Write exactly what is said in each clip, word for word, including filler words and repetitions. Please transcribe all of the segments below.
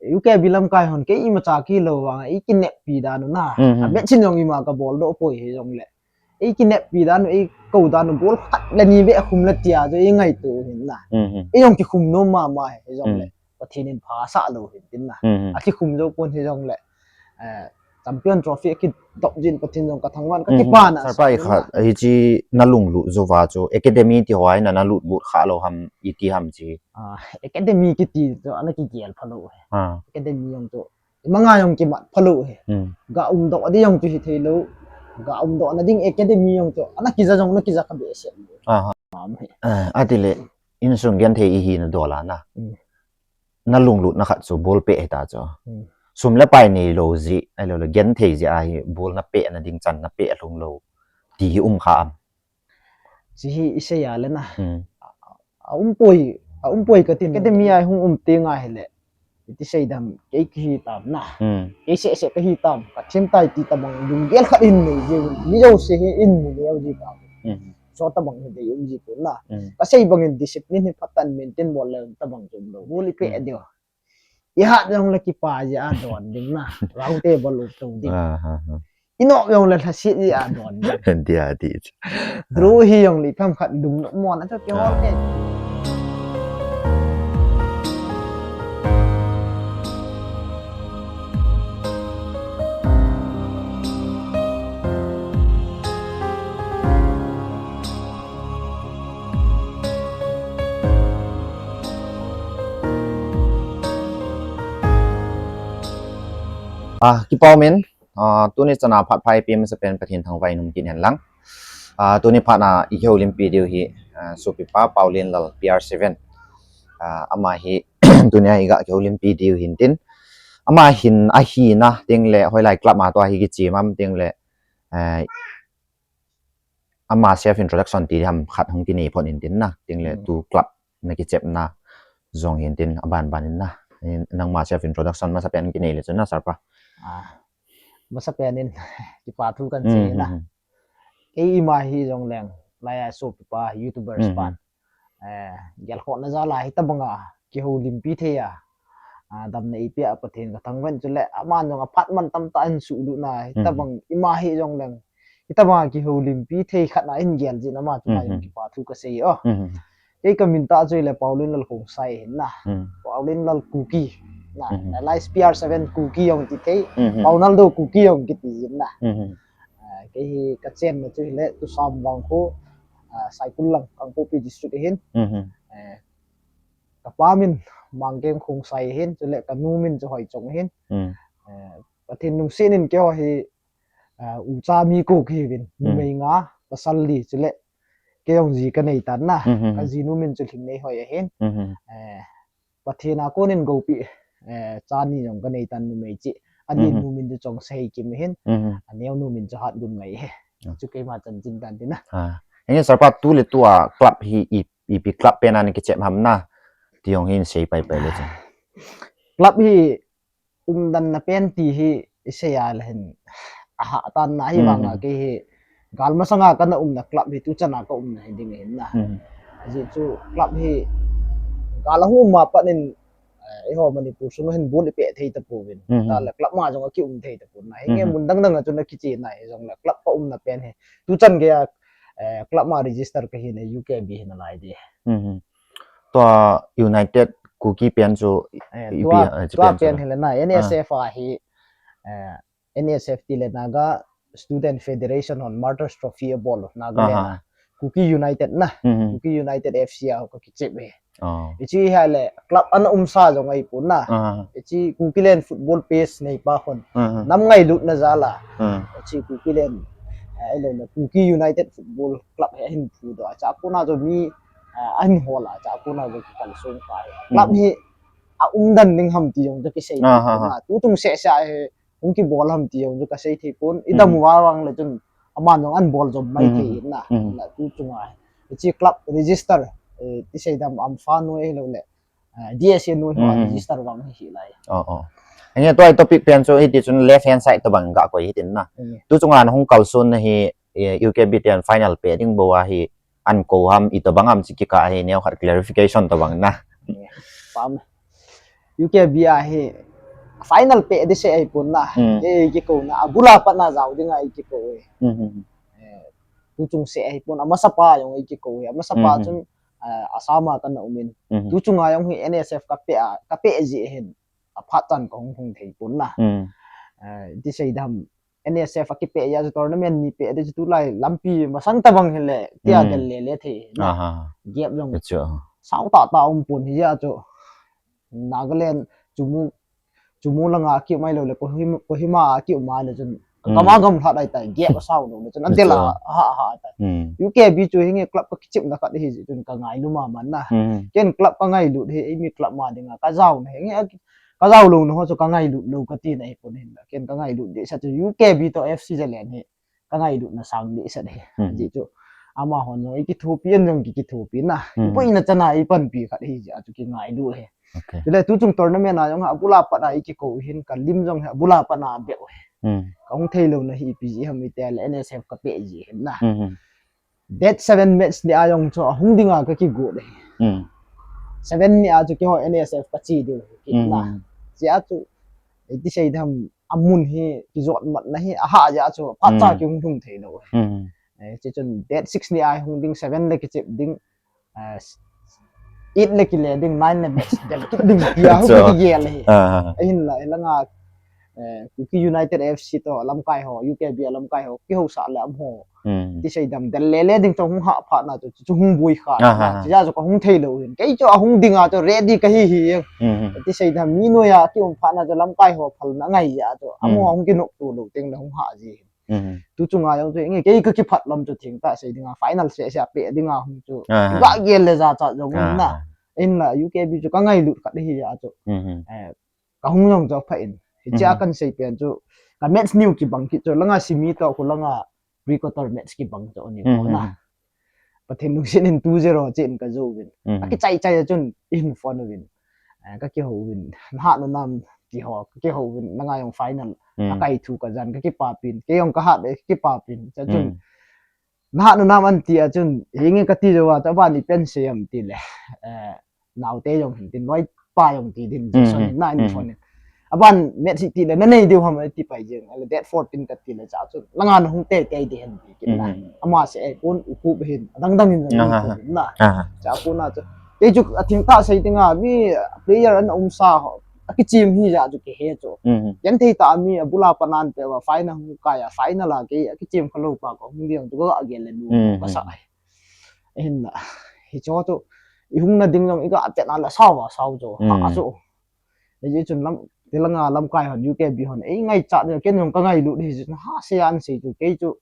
U K B lamkai hon kei imacha kilou vang, eikineppi dan u na. Mhm. A match in jong ima kabol doh poi hijongle, eikineppi dan u, eikou dan u, goal khat le ni beh khum le tia chu eingaito u hin na. Mhm. Ei jong kikhum nom mama hi hijongle, Mhm. Pathen in phasah lou hin tin na. Mhm. Akikhum jou pon hijongle, eh, Champion Trophy akidop jin Pathen jong kathangvah in, Mhm. kakipana Sir pa, asah in khat, na. Hiche nalunglut jouva chu academy ti ho a hin nalut got kha lou ham, iti ham chi? Ah, academy kiti chu ana kigel phalou hi. Ah. Academy jong chu imanga jong kimat phalou hi. Hmm. Ga umdoh ding jong chu hithei lou. Ga umdoh na ding academy jong chu ana kija jong ana kija kha behseh lou. Aha. Am hi. Eh, atile, insung genthei ihi na dol a na. Hmm. Nalunglutna khat chu ball peh hita chu. Hmm. Sum le pai neilou jeh, ahilou le genthei jeh a hi ball napeh na ding chan napeh lhung lou ti hi um kha am? Chi hi isei a le na. Hmm. A, a um poi, a um poi katin. Academy a hung um teng ahile, iti sei dam, kei kihi tam na. Hmm. Kei seh seh kahi tam, kathem tai ti tabang lunggel khat hin nei jeh, mi jouse hi in mu neo ji tam. Hmm. Chu tabang hi dei um ji pon na. Hmm. Kasei bangin discipline hi phatah in maintain bol le tabang chu um lou. Ball ipeh Hmm. diu. Ihat jongle kipa jeh a don ding na. Round table up tou ding. Ah, ha, ha. Inoh jongle lhaset jeh a don ding. Dia di. Draw hi jongle ipi ham khat lungnom mona chu kihol kei. Ah, kipa umin, ah, tuni chan a phat pha eipeh masapen Pathen thangvah in um kit hen lang. Ah, tuni phat a i kihoulimpi diu hi, ah, sopipa Paulinlal P R seven. Ah, ama hi tuni a iga kihoulimpi diu hin tin. Ama hin ahina teng le hoilai club a tua hi kichem am teng le, eh, ama self introduction ti ham khat hung kinei phot in tin na, teng le Hmm. tu club na kichepna jong hin tin aban ban in na. Nangma self introduction masapen kinei le chun na, Sir pa. Ah, masapen in kipa thu kan Hmm, sei na. hmm, hmm. Kei ima hi jongleng, laiya sopipa, YouTubers Hmm, pan. hmm. Eh, gelkhohna jal a hitabanga kihoulimpi thei a, ah, damna eipeh a Pathen kathangvah in chule, aman jong aphat man tamtah in suhlut na, Hmm, hmm. hitabang ima hi jongleng, hitabanga kihoulimpi thei khat na hin gel jin ama chunga jong Mhm. kipa thu kasei o. Mhm. Kei kamin tah chu ahile Paulinlal Khongsai hin na. Mhm. Paulinlal Kuki na. Mhm. Alias P R seven Kuki jong kiti thei. Mhm. Paunaldo Kuki jong kiti jin na. Mhm. Ah, kei hi kachenna chu ahile Tusam vangkho, ah, Saikul lang, Kangpokpi District ahin. Mhm. Eh, kapa min Mangkeng Khongsai ahin, chule kanu min chu Hoichong ahin. Mhm. Eh, Pathen lungset in keiho hi, ah, ucha mi ko kahiuvin, Mhm. numei nga, pasal li, chule kei jong ji kanei tan na, Mhm. kajinu min chu Lhingneihoi ahin. Mhm. Eh, Pathen a konin gopi, eh, cha ni jong kanei tan numei cheh. Adin Mhm. nu min chu Chongsaheikim ahin. Mhm. Aneo nu min chu Hatgunmai ahi. Ah. Chu keima chanchin tan tin na. Ah. Henge Sir pa, tu le tu a club hi i, ipi club pen a nakichep ham na? Ti jong hin sei pai pai le chun. Club hi umdan na pen ti hi isei a le hin ahah tan na hi Mhm. vanga kei hi gal masanga kana umna club hi tuchan a ka umna hi ding ahin na. Mhm. Ajeh chu club hi gal ahung um a pat in, eh, eiho Manipur sunga hin ball ipeh thei tapouvin. Mhm. Tah le club ma jong akium thei tapon na. Hinge Mhm. mun dang dang a chun akiche na hijongle club ka umna pen hi. Tuchan gei a, eh, club ma register kahi le U K B hi nalai ding. Mhm. Tua United Kuki pen chu Eh, ipi, tua, eh, chi tua pen chu pen na. Hi le na, Ah. N S F a hi, eh, N S F ti le Naga Student Federation hon Martyrs Trophy abol u, Nagaland Aha. a. Kuki United na, Mhm. Kuki United F C a ho kakichep e. Oh. Hiche hi le club ana umsa jong ahipon na. Aha. Hiche Kukiland football page neipa hon. Aha. Nam ngailutna jal a. Aha. Hiche Kukiland, eh, ahilou le Kuki United Football Club hi ahin phudoh a. Chua kona jong mi, eh, ahin hol a. Chua kona jong kikalson kha e. Club Mhm. hi aumdan ding ham ti jong chu kisei Aha. thei pon na. Tuchung seh seh a hi hung kibol ham ti jong chu kasei thei pon. I Mhm. dam uva vang le chun aman jong ahin bol jom mai Mhm. thei in na. Mhm. La tuchung a hiche club register, eh, ti sei dam am fa noi ahilou le, eh, D S A noi ho Mhm. register vang hi lai. Oh, oh. Henge tua topic pen chu hiti chun left hand side tobang ga koi hitin na. Mhm. Tuchung a nahung kalson na hi, eh, U K B ten final pe ding bou a hi ahin kou ham, itobang ham chi kikah hi neo khat clarification tobang na. Pam. U K B a hi Final peh ding seh ahipon na. Hmm. Kei kikouna, abula pat na jao dinga eikikou e. Hmm, hmm, hmm. Eh, tuchung seh ahipon, amasa pa jong eikikou e. Amasa pa Hmm, hmm. chun, eh, Assam a kana umin. Hmm. Tuchunga jong hi N S F kapeh a, kapeh ji hin. Aphat chan kahung hung thei pon na. Hmm. Eh, ti seidam, N S F akipeh jeh a chu tournament ni peh ding chu tulai lampi masang tabang hile, tia Hmm. del lele thei. Aha. Gap jong Acha. sao tah tah um pon hijeh a chu. Nagaland, Chumu, Chumu langa akium ahilou le, Kohima, Kohima akium ahile chun. Hmm. Gam a gamlhat ahitai, gap asao lou le chun. Adel a, Acha. ha, ha, ahitai. Hmm. U K B chu hinge club kakichepna khat ahi jeh chun kangailu mama na. Hmm. Ken club kangailut hi, eimi club ma dinga, kajaona hinge, a, kajao louna ho chu kangailut lou kati na hipon hin. Ken kangailut dehset chu U K B toh F C Zalen hi. Kangailutna sang dehset hi. Hmm. Ajeh chu. Amahon jong eikithopi, an jong kikithopi na. Hmm. Iboina chana eipanpi khat ahi jeh a chu kingailu hi. Okay. Chule tuchung tournament a jong abula pat a eikikou hin kalim jong hi abula pat a abeh u hi. Hmm. Kahung theilouna hi ipi jeh ham itile N S F kapeh ji hin na. Hmm, hmm. Date seven match ni a jong chu ahung dinga kakigot e. Hmm. Seven ni a chu keiho N S F kache diu hi kit na. Hmm. Jeh a chu, iti seidam, amun hi kijot matna hi ahah jeh a chu phatcha Hmm. kihung lhung theilou. Hmm. Eh, chuchun date six ni a hung ding, seven le kichep ding, eh, eight le kile ding, nine le match del kit ding tia hung Acha. kigel hi. Ah. Ahinla, hilanga, eh, Kuki United F C toh lamkai ho, U K B a lamkai ho kihousah le amaho Hmm. ti seidam del lele ding chu hung hah phat na chu, chu hung boi kha Ah, na, ah, ah. Chujeh a chu kahung theilou hin. Kei chu ahung dinga chu ready kahi hi. Hmm, hmm. Ti seidam mi noiya kium phat na chu lamkai ho phalna ngai jeh a chu. Amaho Hmm. hung kinopto lou teng le hung hah ji. Hmm. Tuchunga jong chu, inge kei kakiphat lam chu thengtah sei dinga, final seh seh a peh dinga hung chu. Ah. Kagel le jachat jong um na. Ah. Ahinla, U K B chu kangailut khat ahi jeh a chu. Hmm, hmm. Eh, kahung jong chu aphah in. Hichea Hmm. kahin seipen chu, ka match ni u kibang kit chu, langa semi toh khu langa pre-quarter match kibang chu ani Hmm, na. hmm. Pathen lungset in two zero chen kajouvin. Hmm. Akichai chai a chun, eihin phone uvin. Eh, kakihou uvin. Nahat nom nam ti ho, kakihou uvin. Langa jong final. Hmm. Akai thu kajan, kakipapin. Kei jong kahat le, kakipapin. Chua chun, Hmm. nahat nom nam an ti a chun, hinge kati jouva, chu aban ipi asei em tile. Eh, naote jong hin tin, loipa jong ti din, Hmm, Jackson hmm, hin na in hmm. phone in. Aban match hi tile, nanei diu ham ati pai jeng. Ahile date fourteen kati le, chua chun, langa nahung teitei ding hen ti kit na. Hmm. Ama seh ahipon, Ukhup hin, adang dang hin jong Aha. Ukhup hin na. Aha. Chua kona chu. Kei chu athengtah sei dinga, mi player ana umsa ho. Akichem hi jeh a chu kihe chu. Hmm. Genthei tah a mi abula pat a ana peh uva, final hung kai a, final a kei akichem khalou pa kahung ding chu kagel le nu Hmm. kasa ahi. Ahinla, hichu chu, ihungna ding jong iga tet na le sao va sao chu, Hmm. ha chu. Hijeh chun lam, tilanga lamkai hon, U K B hon, eingaichat ding, ken jong kangailut hijeh chun, ha, sei an sei chu, kei chu,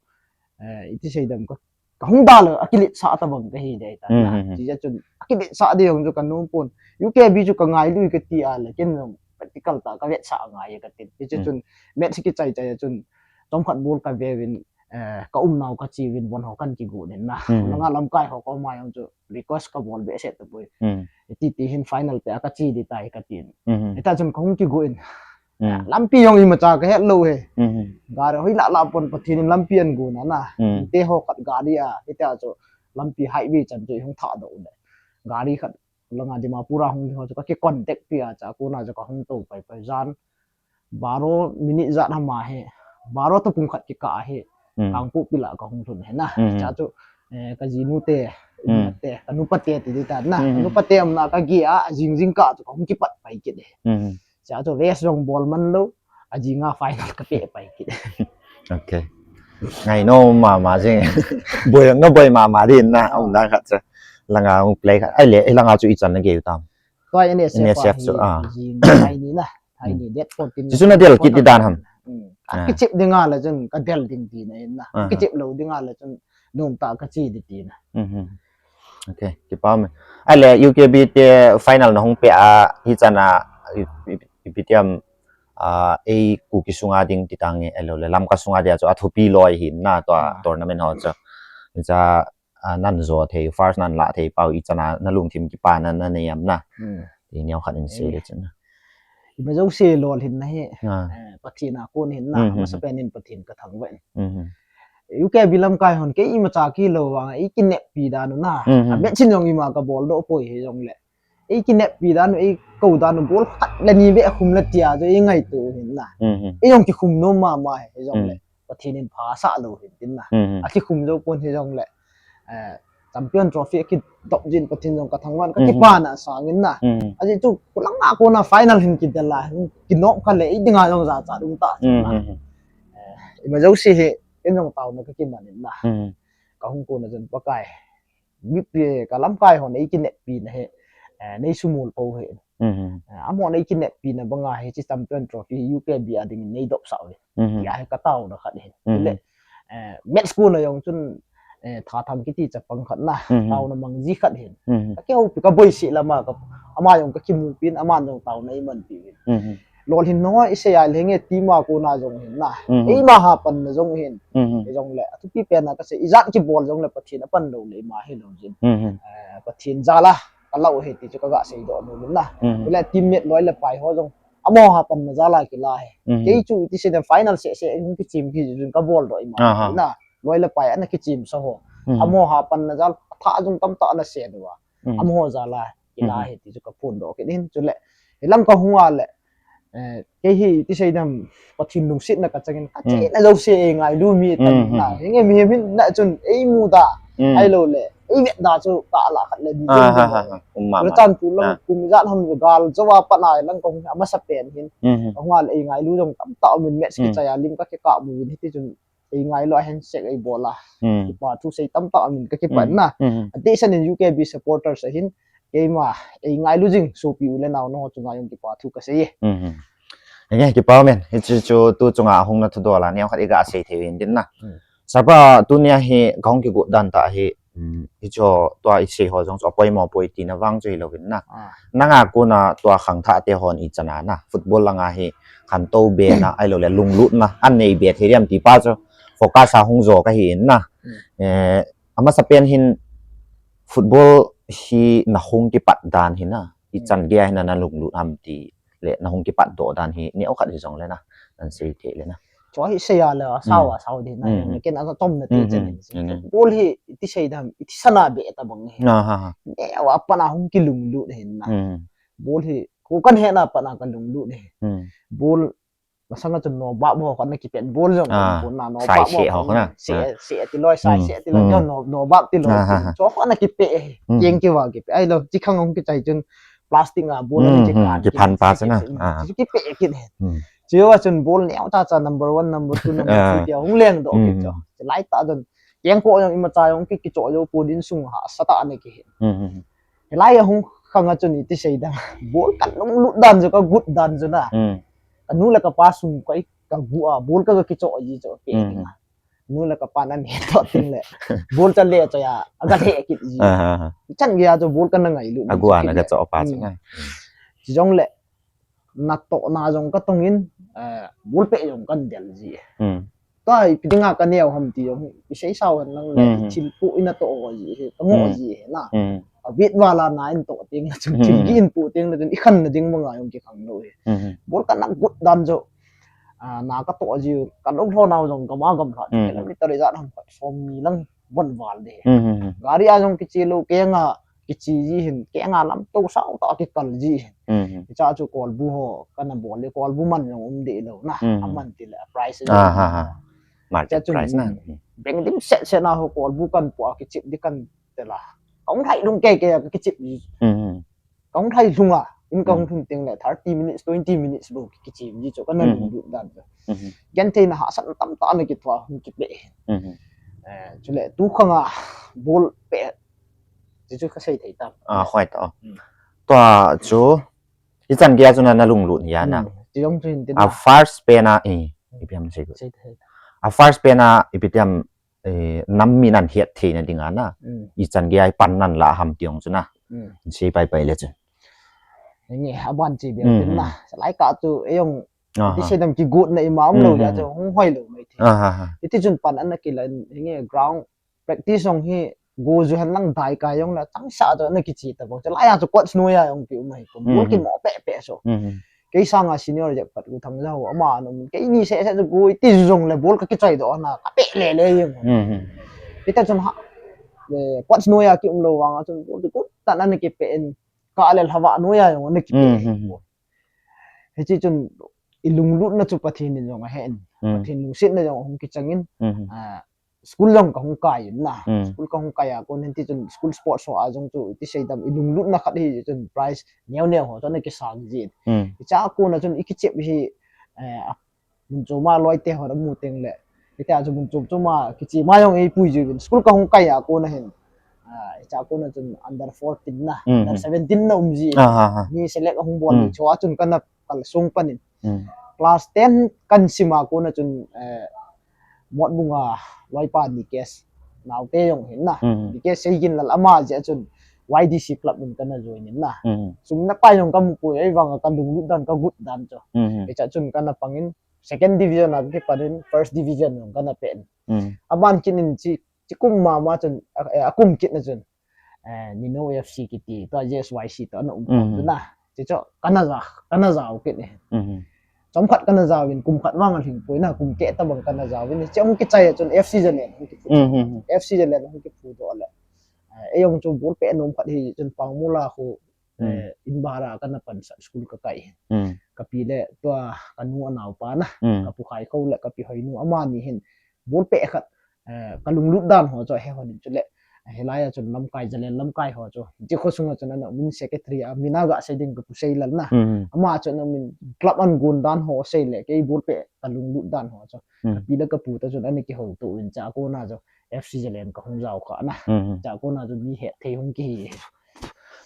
eh, iti seidam ka, kahung dalha, akiletsah tabang kahi ding ahitai Hmm, na. hmm, hmm. Hijeh chun, akiletsah ding jong chu kanom pon. U K B chu kangailu kati a le, ken jong practical tah a kavetsah ngai kati. Hijeh Hmm. chun, match kichai chai a chun, chomkhat bol kaveuvin, eh, kaumnau kache uvin, von ho kahin kigot in na. Hmm. Langa lamkai ho koma jong chu request kabol behseh tapoi. Hmm. Hiti ti hin final peh a kache ding tai katin. Hmm. Hita chun kahung kigot in. Hmm. Lampi jong imacha kahet lou hi. Hmm. Gari hoilah lah pon Pathen in lampi ahin gon a na. Hmm. Te ho khat gari a, hitia chu lampi highway chan chu ihung thahdoh le. Gari khat langa Dimapur a hung ding ho chu kakicontact pi a, chua kona chu kahung tou pai pai jan. Baro minute jat hama hi. Baro toh pung khat kikah ahi. Hmm. Kangpokpi lah kahung lhun hi na. Hmm. Chua chu, eh, kajinu te, Hmm. te, kanupa te ti ding tan na. Hmm. Kanupa te umna kageh a, ajing jingkah chu kahung kipat pai kit e. Hmm. Chua chu race jong bol man lou, ajing a final kapeh pai kit. Okay. Ngainom mama jing. Boi jong naboi mama ding na, Ah. umdan khat chu. Langa hung play khat. Ahile, langa chu ichan nagei u tam. Tua N S F N S F a chu, hi ah. jing thai ni na. Thai ni, Hmm. date fourteen Chuchu nadel kit ding dan ham? Hmm. Ah. Kichep ding a le chun kadel ding tina ahin na. Ah. Kichep lou ding a le chun nomtah a kache ding tina. Mhm. Okay, kipa um e. Ahile U K B te final nahung peh a, hichan a, i, i, ipi ti ham, ah, ei Kuki sunga ding ti tange, ahilou le Lamka sunga dia chu athupi loi hin na tua Ah. tournament ho chu. Hicha, ah, nahin jo thei, first nahin lah thei pau, ichan a nalungthim kipana nanei am na. Hmm. Ti neo khat in sei Eh. le chun. Ima jouse lolhinna hi, Ah. eh, Pathen a kon hin na, Hmm, hmm, masapen in Pathen kathangvah in. Hmm, hmm. U K B lamkai hon kei imacha kilou vang, eikineppi dan u na. Hmm, hmm. A match in jong ima kabol doh poi hijongle. ei kineppi dan u, ei kou dan u, goal khat le ni beh khum le tia chu ei ngaito hin na. Hmm. Ei jong kikhum nom mama hi, ei jong le. Hmm. Pathen in pha sah lou hin tin na. Hmm. Akikhum jou pon hi jong le. Eh, Champion Trophy akidop jin Pathen jong kathangvah in, hmm, kakipana sangin na. Hmm. Ajeh chu kulang a kona final hin kidel a, kinop kha le, ei dinga jong jachat um ta chu na. Hmm. Eh, ima jouse hi, ken jong taona kakiman in na. Hmm. Kahung kona jong Pakai. Mipi, ka lamkai hon ei kineppi na hi, eh, nei sumil pou hi. Mhm. Eh, amahon ei kineppi na banga hi, hiche Champion Trophy hi U K B a dingin nei dopsah uve. Mhm. Tia hi ka taona khat hi. Mhm. Chule, eh, match kona jong chun, eh, Thathang kiti chapang khat na, mhm, taona mang ji khat hi. Mhm. Ka kihoupi, ka boiseh lama, ka, ama jong ka kimupi in, aman jong taona eimanpi uvin. Mhm. Lolhin ho isei a lheng e, team a kona jong hin na. Mhm. Eima hapanna jong hin. Mhm. Ei jong le, athupi pen a kasei, ijat kibol jong le Pathen apan lou le ima hilou jin. Mhm. Eh, Pathen jal a, ka lau hi ti chu ka ga seidoh nom in na. Mhm. Chule teammate loi le pai ho jong, amaho hapanna jal a kila hi. Mhm. Kei chu iti sei dem final seh seh, hung kichem hi jin ka boldoh ima, aha, na. Loi le pai ana kichem sa ho. Mhm. Amaho hapanna jal, thah jong tamtah ana sei doh a. Mm. Amaho jal a, kila, mhm, hi ti chu ka phondoh kit in, chule, hilang kahung a le, eh, kei hi, iti sei dem, Pathen lungsetna kachangin, mm, kachena jouse eingailu mi tan, mm, na, mm, hinge mihem hin na chun, eimu da, mm, ahilou le, eivet da chu, ka la khat le, ni, ah, jin ha, ha, ha, um, ma, ma. Chule, kum ijat ham gal jou a pat na, hilang kahung, amasapen hin, mm, kahung a le, eingailu jong tamtah um in, match, mm, kichai a, lim kakikap mu in, hiti chun, eingailu a handshake eibol a. Hmm. Kipa thu sei tamtah um in ka kipan na. Hmm. Ati san in U K B supporters ahin, keima eingailu jing sopi u le nao nangho chunga jong kipa thu kasei e. Hmm. Enge, kipa um in, hiche chu tu chunga hung na thudol a, neokhat iga sei thei u hin tin na. Hmm. Sir pa, tunia hi kahung kigot dan tah hi, um, hiche tua isei ho jong chu apoimo poi tina vang chu hilou hin na. Ah. Nanga kona tua khangthah te hon ichan a na, football langa hi khantou be na, ahilou le lunglutna, anei be thei diam ti pa chu focus a hung jo kahi in na. Hmm. Eh, amasapen hin football hi nahung kipat dan hi na, ichan gei a hin na nalunglut ham ti le nahung kipat doh dan hi neokhat hijong le na, nasei thei le na. Chu hi sei a le, sao a, hmm, sao ding na, hmm, hmm, ken achom na ti, hmm, chen, hmm, hmm, football hi iti sei dem, iti sana be ta bang hi. Ah, ha, ha. Neo a pat a hung kilunglut hi na. Hmm. Ball hi, ko kan he na pat a kalunglut hi. Hmm. Ball, masanga chun no bap ho kana kipen ball jong, ah, kon na no sai bap se ho ho kana. Se, ah, se ti loi, sai, hmm, se ti loi, hmm, no, no bap ti loi. Ah, ha, ha. Chu kana kipe hi. Hmm. Keng kiva kipe. Ahilou, chi khang hung kichai chun plastic a ball, hmm, ni chi, hmm, kan, kiphan pa chun na. Ah. Chu kipe kit hi. Hmm. Chu a chun ball neo cha cha number one, number two, number three, ah, tia hung leng doh kit chu. Hmm. Chulai tah chun keng ko jong imacha jong ki, kicho jou pon, insung hahsa tah a ana kihi. Hmm, hmm, hmm. Hilai a hung khang a chun iti sei dem. Ball kalunglut dan chu, kagot dan chu na. Hmm. Kanu le kapa sung ka, kagu a, ball ka, kakicho ji chu, pe, hmm, ding a. Nu le kapa nan he toh ting le. Ball cha le cha ya, aga le kit ji. Ah, ha, ha. Chan gei a chu ball kana ngailu. Agu a na kacho pa chu, hmm, na. Chijong le, natohna jong katong in, eh, ball pe jong kan del ji. Hmm. Tua ipi dinga kaneo ham ti jong, isei sao hen lang le, hmm, thil pu ina toh ji hi, kangoh, hmm, ji hi na. Hmm. Avet val a na in toh ting na chun, hmm, thil gi in pu ting na chun, ikhan na ding banga jong kikhang lou hi. Hmm. Ball kana got dan chu, ah, na katoh ji, kalou lhon nau jong, gam a gam lha, hmm, kilometer ijat ham khat, som ni lang von val de. Hmm, hmm, hmm. Gari a jong kiche lou, keng a kiche ji hin, keng a lamto sao tah a kikal ji hin. Hmm, hmm. Hicha chu kolbu ho kana bol le, kolbu man jong um deh lou na. Hmm, hmm. Aman ti le, a price, ah, jong, ha, ha. Market, hicha chu price na. Hmm. Beng dim set set na ho, kolbu kan pu a kichep di kan tel a. Kahung lhai lhung kei kei a kakichep ji. Hmm, hmm. Kahung lhai lhung a, in kahung, hmm, lhun teng le thirty minutes, twenty minutes bou kichep ji chu, kana, hmm, lunglut dan chu. Hmm. Genthei na hahsat tamtah na kithoa hung kipe. Hmm. Eh, chule tu khang a ball pe, ti chu kasei thei tam. Ah, hoi ta. Hmm. Tua chu, ichan gei a chu na, nalunglut hi a na. Hmm. Ti jong chu hin tin a, na, first pen a, eh, ipi ham sei. Sei thei. A first pen a, ipi ti ham, eh, nam min ahet theina dinga na. Hmm. Ichan gei a pan nan la ham ti jong chu na. Hmm. Sei pai pai le chu. Hinge, aban chi bel, hmm, tin na. Hmm. Salai ka tu, eh, jong, ah, ti, ah, sei dem kigotna ima um lou, hmm, le, hmm, chu hung hoi lou mai thei. Ah, ah, ah. Iti chun pan ana kila, hinge, ground practice jong hi, go ju hen lang dai kai jong le, chang sa chu ana kiche ta bou. Chulai a chu coach noi a jong ki um ahi, kum, hmm, ball, hmm, kimo pe pe so. Hmm, hmm. Kei sanga senior jep khat U Thangja ho, ama an um, keini seh seh chu go iti jong le ball kakichoi doh na, kape le le jeng. Hmm, hmm. Hita chun ha, eh, coach noi a ki um lou vang a chun, ball chu got tan ana kipe in, tah le lhava noiya jong ana kipe. Hmm, hmm, hmm. Hiche chun ilunglutna chu Pathen in jong ahen. Hmm. Pathen lungsetna jong ahung kichangin, hmm, ah, school jong kahung kai in na. Hmm. School kahung kai a kon hin ti chun school sports ho a jong chu iti seidam ilunglutna khat hi chun prize neo neo ho chu ana kisang jin. Hmm. Hiche a kona chun ikichep hi, eh, mun chom a loite ho amu teng le. Hitia chu mun chom chom a kichep ma jong eipui jiuvin. School kahung kai a kona hin. Ah, hiche a kona chun under fourteen na, hmm, under seventeen na um ji. Ah, ha, ha. Mi select ahung bol, hmm, ni chu a chun kana kalsong panin. Hmm. Class ten kasim a kona chun, eh, Motbung a loipa Nikesh naote jong hin na. Hmm. Nikesh Seiginlal ama jeh a chun Y D C club in kana join in na. Hmm. Sum le pai jong kamu poi, ahivanga kalunglut dan, kagot dan chu. Hmm. Hiche a chun kana pangin second division a kipanin first division jong kana pen. Hmm. Aban kit in chi, chi kum mama chun, a, a kum kit na chun, eh, Nino F C kiti, tua J S Y C tua ana um, mhm, tu na. Chi chu kana ja, kana jao kit e. Mhm. Chomkhat kana jaovin, kum khat vang alhing poi na, kum keh tabang kana jaovin. Chi ahung kichai a chun F C Zalen hung kipu. Mhm. F C Zalen hung kipu doh le. Eh, eijong chu ball peh nom khat hi chun Pangmula khu, hmm, eh, in bara kana pansat school kakai. Hmm. Kapi le tua kanu anaopa na. Hmm. Kapu Khaikhou le kapi Hoinu amani hin ball peh khat, eh, kalunglut dan ho chu ahe hon in chule. Hilai a chun lamkai, Zalen lamkai ho chu. Chi khosunga chun ana min secretary a, min a gasei ding kapu Seilal na. Hmm. Ama chu ana min club agon dan ho sei le, kei ball peh kalunglut dan ho chu. Hmm. Kapi le kapu ta chun ana kihouto in, chua kona chu F C Zalen kahung jao kha na. Hmm. Chua kona chu mi hetthei hung kihi.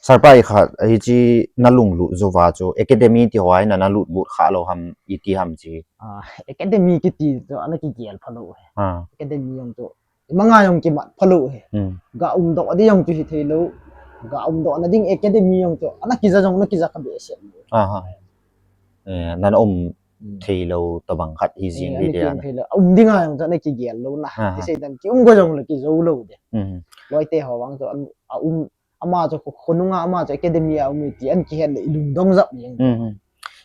Sir pa, ikhat, hiche nalunglut jouva chu academy ti ho a hin nalut lut kha lou ham, iti ham chi. Ah, academy kiti chu ana kigel phalou e. Ah. Academy jong chu imanga jong kimat phalou e. Hmm. Ga umdoh ding jong chu hithei lou. Ga umdoh na ding academy jong chu ana kija jong ana kija kha behseh. Aha. Eh, nana um, hmm, thei lou tabang khat hi jing, eh, di ana dia kium na. Thei lou. A um dinga jong chu ana kigel lou na. Aha. Ti seidam kium go jong le kijou lou de. Hmm. Loite ho vang chu an, a um Ama chu kho, khonunga ama chu academy a um e ti ana kihet le ilungdong jap jeng. Mhm.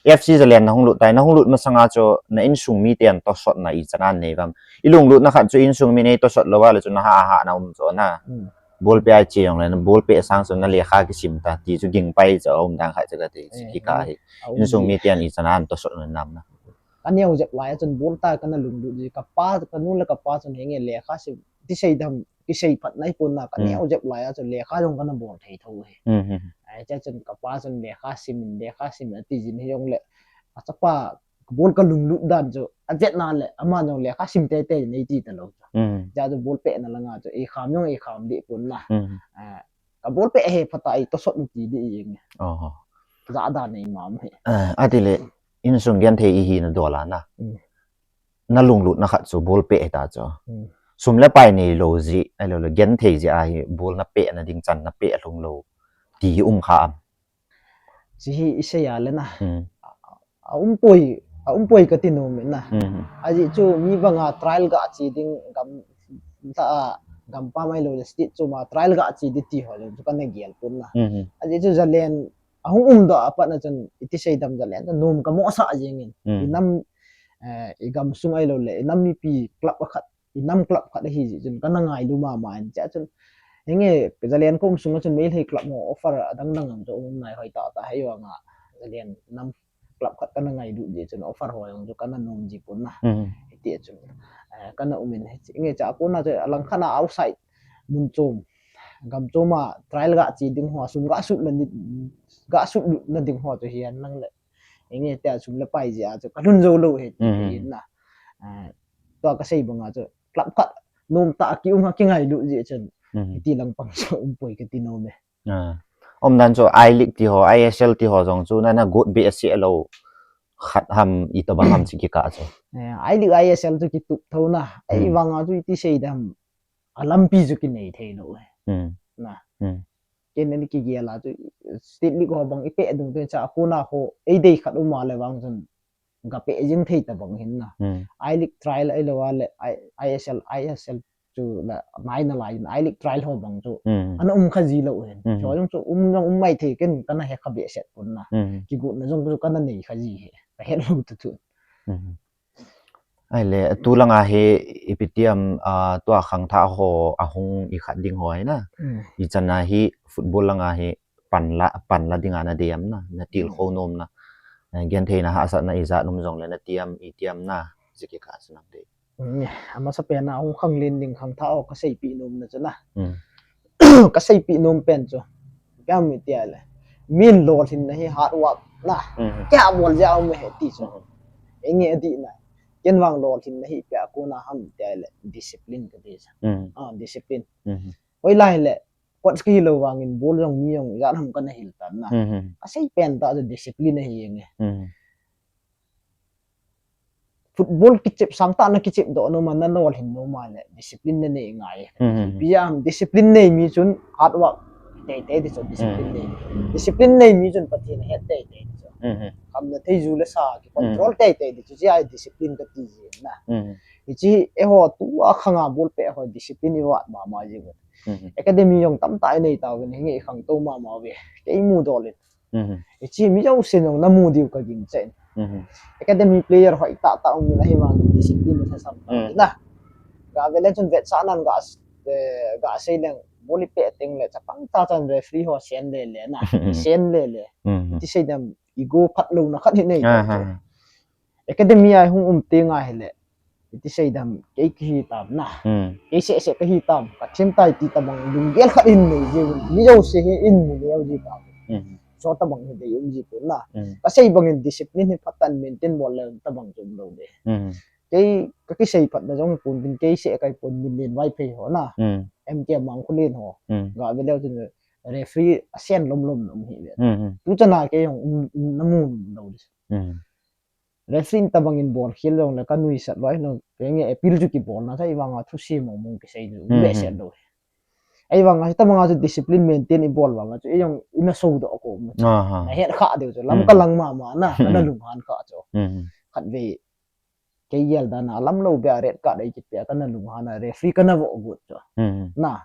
F C Zalen nahung lut tai, nahung lut masanga chu na insung miten tosotna ichan anei uvem? Ilunglutna khat chu insung mi nei tosot lou a le chu naha, aha na um chu na. Hmm. Ball peh a che jong le, ball peh sang chu nalekha kisim ta ti chu ging pai chu aum dan khat chu kati, eh, kikah hi. A um insung miten ichan ana tosot na nam na. Kaneo jep lai a chun ball ta kana lunglut ji, kapa, kanu le kapa chun henge lekha sim, ti seidam, kisei phat nai pon na, kaneo, hmm, jep lai a chun lekha jong kana bol thei tho e. Hmm, hmm. Ai, chua chun kapa chun lekha sim in, lekha sim in ati jin hijongle, achapa ball kalunglut dan chu avet na le, ama jong lekha sim teitei nei ti talou chu. Hmm. Chua chu ball pehna langa chu eikham jong eikham deh pon na. Hmm. Ah, ka ball peh he phat a eitosot u ti deh jeng e. Oho. Jahdan eimam e. Ah, ati le, insung genthei ihi na dol a na. Hmm. Nalunglutna khat chu ball peh hita chu. Hmm. Sum le pai neilou jeh, ahilou le genthei jeh a hi ball napeh na ding chan napeh lhung lou ti hi um kha am? Chi hi isei a le na. Hmm. A, a um poi, a um poi kati nom e na. Hmm. Ajeh chu mi banga trial ga che ding gam, ta a, gampam ahilou le state chom a trial ga che ding ti ho le chu kana gel pon na. Hmm. Ajeh chu Zalen ahung umdoh a pat na chun iti seidam Zalen chu nom kamohsah jeng in. Hmm. Inam, eh, igamsung ahilou le, inam mipi club khat, inam club khat ahi jeh chun kana ngailu mama in chua chun. Henge, Zalen ka um sunga chun Meitei club ho offer adang dang jong chu um nai hoi tah tah hei vanga. Zalen nam club khat kana ngailut jeh chun offer ho jong chu kana nom ji pon na. Hmm. Hiti chun, eh, kana um in. Henge, chua kona chu alangkhat a outside mun chom, gam chom a trial ga che ding ho, sum ga sut na ni, ga sut lut na ding ho chu hihen lang le. Henge, tia sum le pai jeh a chu kalhun jou lou e ti, hmm, hi na. Eh, tua kasei banga chu club khat nomtah a kium a kingailut jeh chun. Hmm. Hiti lang pang chu um poi kati nom e. Ah. Umdan chu I-League ti ho, I S L ti ho jong chu nana got behseh lou khat ham, itobang ham chi kikah chu. Eh, I-League, I S L chu kitup tho na. Hmm. Ahivanga chu iti seidam, alampi chu kinei thei lou e. Hmm. Na. Hmm. Ken ani kigel a chu State League ho bang ipeh dung teng chua kona ho eidei khat um a le vang chun gapeh jing thei tabang hin na. Hmm. I-League trial ahilou a le I, I S L, I S L chu la nai nalai in I-League trial ho bang chu, hmm, ana um kha ji lou hin. Hmm. Chu jong chu um jong um mai thei, ken kana he kha behseh pon na. Hmm. Kigotna jong chu kana nei kha ji e. Kahet lou tu tu. Hmm. Ahile, tu langa hi ipi ti am, ah, tua khangthah ho ahung ikhat ding ho hi na. Hmm. Ichan a hi football langa hi panla, panla dinga nadei am na, natilkhou nom na. Eh, gentheina hahsatna ijat um jongle nati am, iti am na, jiki kha chu nam dei. Amasapen a hung khanglen ding khangthah ho kaseipeh nom na chu na. Kaseipeh nom pen chu, ipi ham itile, min lolhinna hi hard work na. Kei a bol jeh a um ahi ti chu. Eini adih na. Ken vang lolhinna hi ipi a kona ham itile discipline kati chu. Ah, discipline. Hoilai le coach kahilou vangin bol jong mi jong ijat ham kana hil tan na. Kaseipen tah chu discipline ahi nge. Football kichep sangtah na kichep doh nom a, na lolhin nom a le discipline nanei ngai. Ipi jeh ham, discipline nei mi chun hard work teitei ti chu, discipline nei. Discipline nei mi chun Pathen ahet teitei ti chu. Khamna thei ju le sa kicontrol teitei ti chu, hiche a discipline kati ji na. Hiche eiho tua khanga ball peh ho discipline ivat mama ji u. Academy jong tamtah inei tauvin, hinge ikhangtou mama uve. Kei mudol in. Hiche mi jousen jong namu diu kagingchah in. Academy player hoitah tah um in ahivangin discipline lhasam tah in na. Gave le chun vetsahnan ga, eh, gasei leng ball ipeh tengle chapang tah chan referee ho sen lele na. Sen lele. Ti sei dem, ego phatlouna khat hi nei tah chu. Academy a hung um teng ahile, iti sei dem, kei kahi tam na. Kei sehseh kahi tam, kathem tai ti tobang lunggel khat hin nei jiuvin, mi jouse hi in mu neo ji tam. Chutobang hi dei um ji pon na. Kasei bangin discipline hi phatah in maintain bol le tobang chu umlou de. Kei kakisei phatna jong hipon tin, kei seh kahipon, Minlen Vaiphei ho na. M K Mangkholen ho. Gave leu chun referee asen lomlom na um hi ve. Tuchan a kei jong um, um namu lou di. Referee in tobangin bol khel jongle kanuisat lou, hinge appeal chu kibolna chu ahivanga thusei mongmong kisei chu um behseh lou. Ahivanga hitabanga chu discipline maintain ibol vanga chu eijong ina sodoh kom. Nahet kha diu chu, lam kalang mama na, kana lunghan kha chu. Khatvei kei gel dan a alam lou beh a red card eikipeh a kana lunghan a, referee kana voh got chu. Na,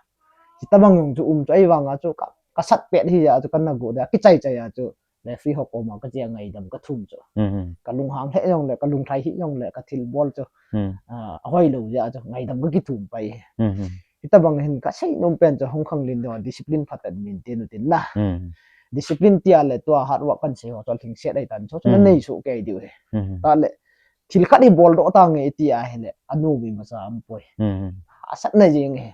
hitabang jong chu um chu, ahivanga chu ka, kasat pet hi a chu kana got a, kichai chai a chu referee ho koma kache a ngaidam kathum chu. Kalunghang lheh jongle, kalunglhai hih jongle, kathilbol chu, ah, ahoilou jeh a chu ngaidam kakithum pai. Hitabang hin kasei nom pen chu hung khanglen ding a discipline phatah in maintain utin na. Discipline tia le tua hard work kansei ho chu alhingset ahitan, chu chu nanei soh kei diu ahi. Tah le thil khat hi boldoh tange iti ahile, anom imacha aumpoi. Hahsatna jeng ahi.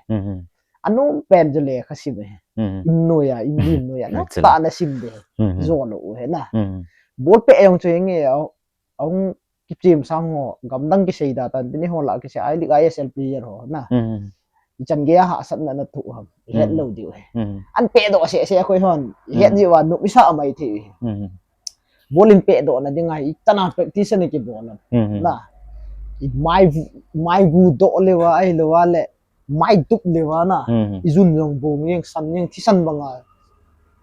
Anom pen chu lekha sim ahi. In noiya, in lim noiya, natah nasim ding ahi. Jolou u ahi na. Ball peh jong chu hinge, ahung kichem sang ho, gamdang kisei da tan, tin eiho lah kisei, I-League, I S L player ho na. Ichan geiya hahsatna nathoh ham, ihet lou diu ahi. An pehdoh sehseh a koi hon ihet jiuva nop isah maithei u ahi. Ball in pehdohna dinga ichan a practice ana kibol am na. Imai, mai gu doh leuva, ahilou a le maitup leuva na. Ijun jong bong jeng, san jeng, thisan banga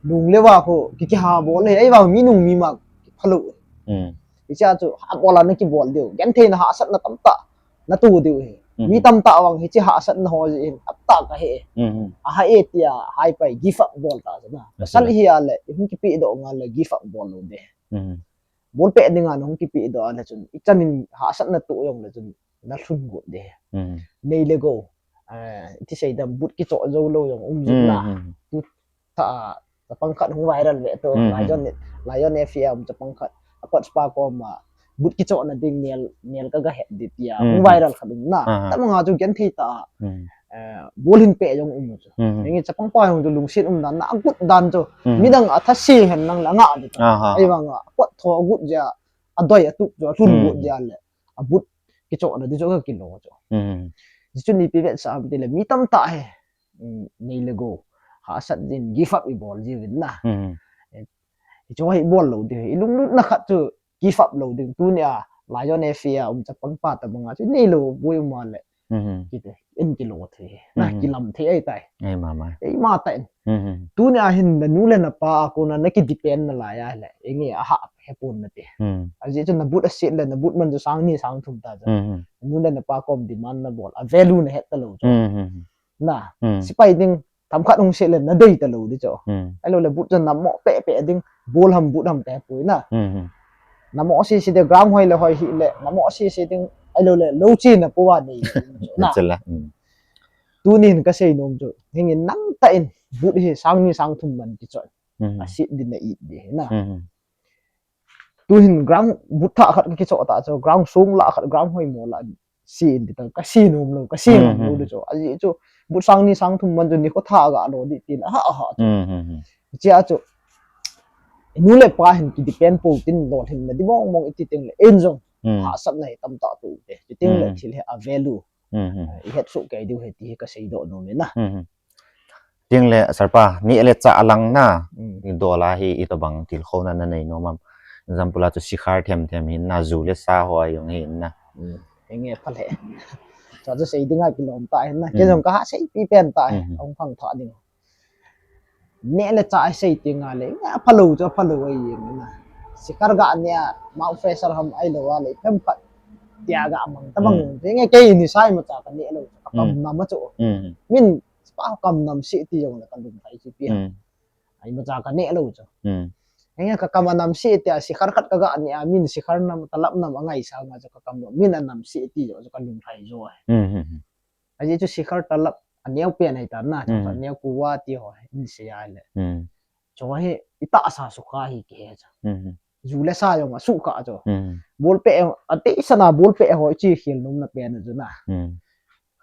lung leuva khu ki, kiha bol le, ahivang mi nung mi ma kiphalou. Hichea chu habol a nakibol diu, gentheina hahsatna tamtah nato diu ahi. Mi tamtah vang hiche hahsatna ho jeh hin atah kahe, ahai e tia haipai, give up bol ta chu na. Pasal hia le ihung kipehdoh ngal le give up bol lou ding. Ball peh dinga nahung kipehdoh a le chun, ichan in hahsatna toh jongle chun nalhun got ding. Nei le gou, eh, iti sei dem, boot kichoh joulou jong um jin na. Tutah a chapang khat hung viral ve to, Lion, Lion F A um chapang khat, a coach pa koma boot kichohna ding nel, nel kagahet ding tia hung viral khat um na. Tabanga chu genthei tah a, eh, ball hin peh jong um chu. Hinge chapang pa jong chu lungset um dan, na agot dan chu. Midang athase hen lang le angah ding chu. Ahivanga apot tho agot jeh a, adoi atup chu alhun got jeh a le, a boot kichohna ding chu kakilo chu. Hichun ipi vetsah am tile, mi tamtah hi, nei le gou, hahsat jin, give up ibol jiuvin na. Hichu hi bol lou ding, ilunglutna khat chu give up lou ding. Tunia Lion F A a um chapang pa tabanga chu neilou boi um a le, kiti, in kilo thei, na kilam thei ahitai. Eima tah in. Tunia hin nanu le napa a kona naki depend nalai a le, inge ahah hepon nate. Ajeh chu na boot aset le, na boot man chu sang ni sang thum ta chu. Nanu le napa kom demand nabol a, value nahet talou chu. Na, sepai ding, themkhat hung set le nadei talou ding chu. Ahilou le boot chu namoh pehpeh ding, ball ham boot ham kahepoi na. Namoh sese ding, ground hoi le hoi hih le namoh sese ding, ahilou le lou chena pouva nei ding chu na. Tunin kasei nom chu, hingin nangtah in boot hi sang ni sang thum man kichoi. Hmm. Asit din na it di na. Hmm. Tuhin ground but thah khat ka kichoh ta chu, ground sung lah khat, ground hoimo lah se in ti ta, ka se nom lou, ka se nom lou di chu. Ajeh chu, but sang ni sang thum man chu nikho thah ga lo di ti la, ha, ha. Hmm, hmm, hmm. Chia chu, nu le pa hin ki depend pou tin lolhinna di mong mong iti teng le, en jong, Hmm. hahsatna hi tamtah tou te. Ti teng le Hmm. thil hi a value. Hmm, hmm. I het soh kei diu ahi ti hi ka seidoh nom e na. Hmm, hmm. Ting le, Sir pa, neh le chah lang na, Hmm. i dol a hi itobang tilkhouna na nei nom am. Example a chu sikhar them them hin na, ju le sa ho a jong hin na. Hmm. Henge pha le. Chu chu sei dinga kilom ta hin na. Kei Hmm. jong ka ha seipi pen ta hi, Hmm. hung phang tha ding. Neh le chah sei tinga le, neh phalou chu phalou ahi jeng na. Sikhar ga neh a, mouth fresher ham ahilou a le, phem khat tia ga mang tabang. Hmm. Henge kei ni sai ma cha ka neh lou, ka kam Hmm. nam a chu. Hmm. Min Pa kam nam se ti jong le ka lung lhai chu pi. Hmm. Ai ma cha ka neh lou chu. Hmm. Henge ka kam a nam se ti a sikhar khat ka ga neh a min sikhar nam talap nam a ngaisang a chu ka kam lou. Min a nam se ti jong chu ka lung lhai jo. Hmm, hmm, hmm. Ajeh chu sikhar talap a neo pen ahi ta na, Hmm. a neo kuwa ti ho in se a le. Hmm. Chu hi i tahsa sukha hi kihe chu. Hmm, hmm. Ju le sa jong a sukha chu. Hmm. Ball pet a te sana ball pet ho chi khel nom na pen chu na. Hmm.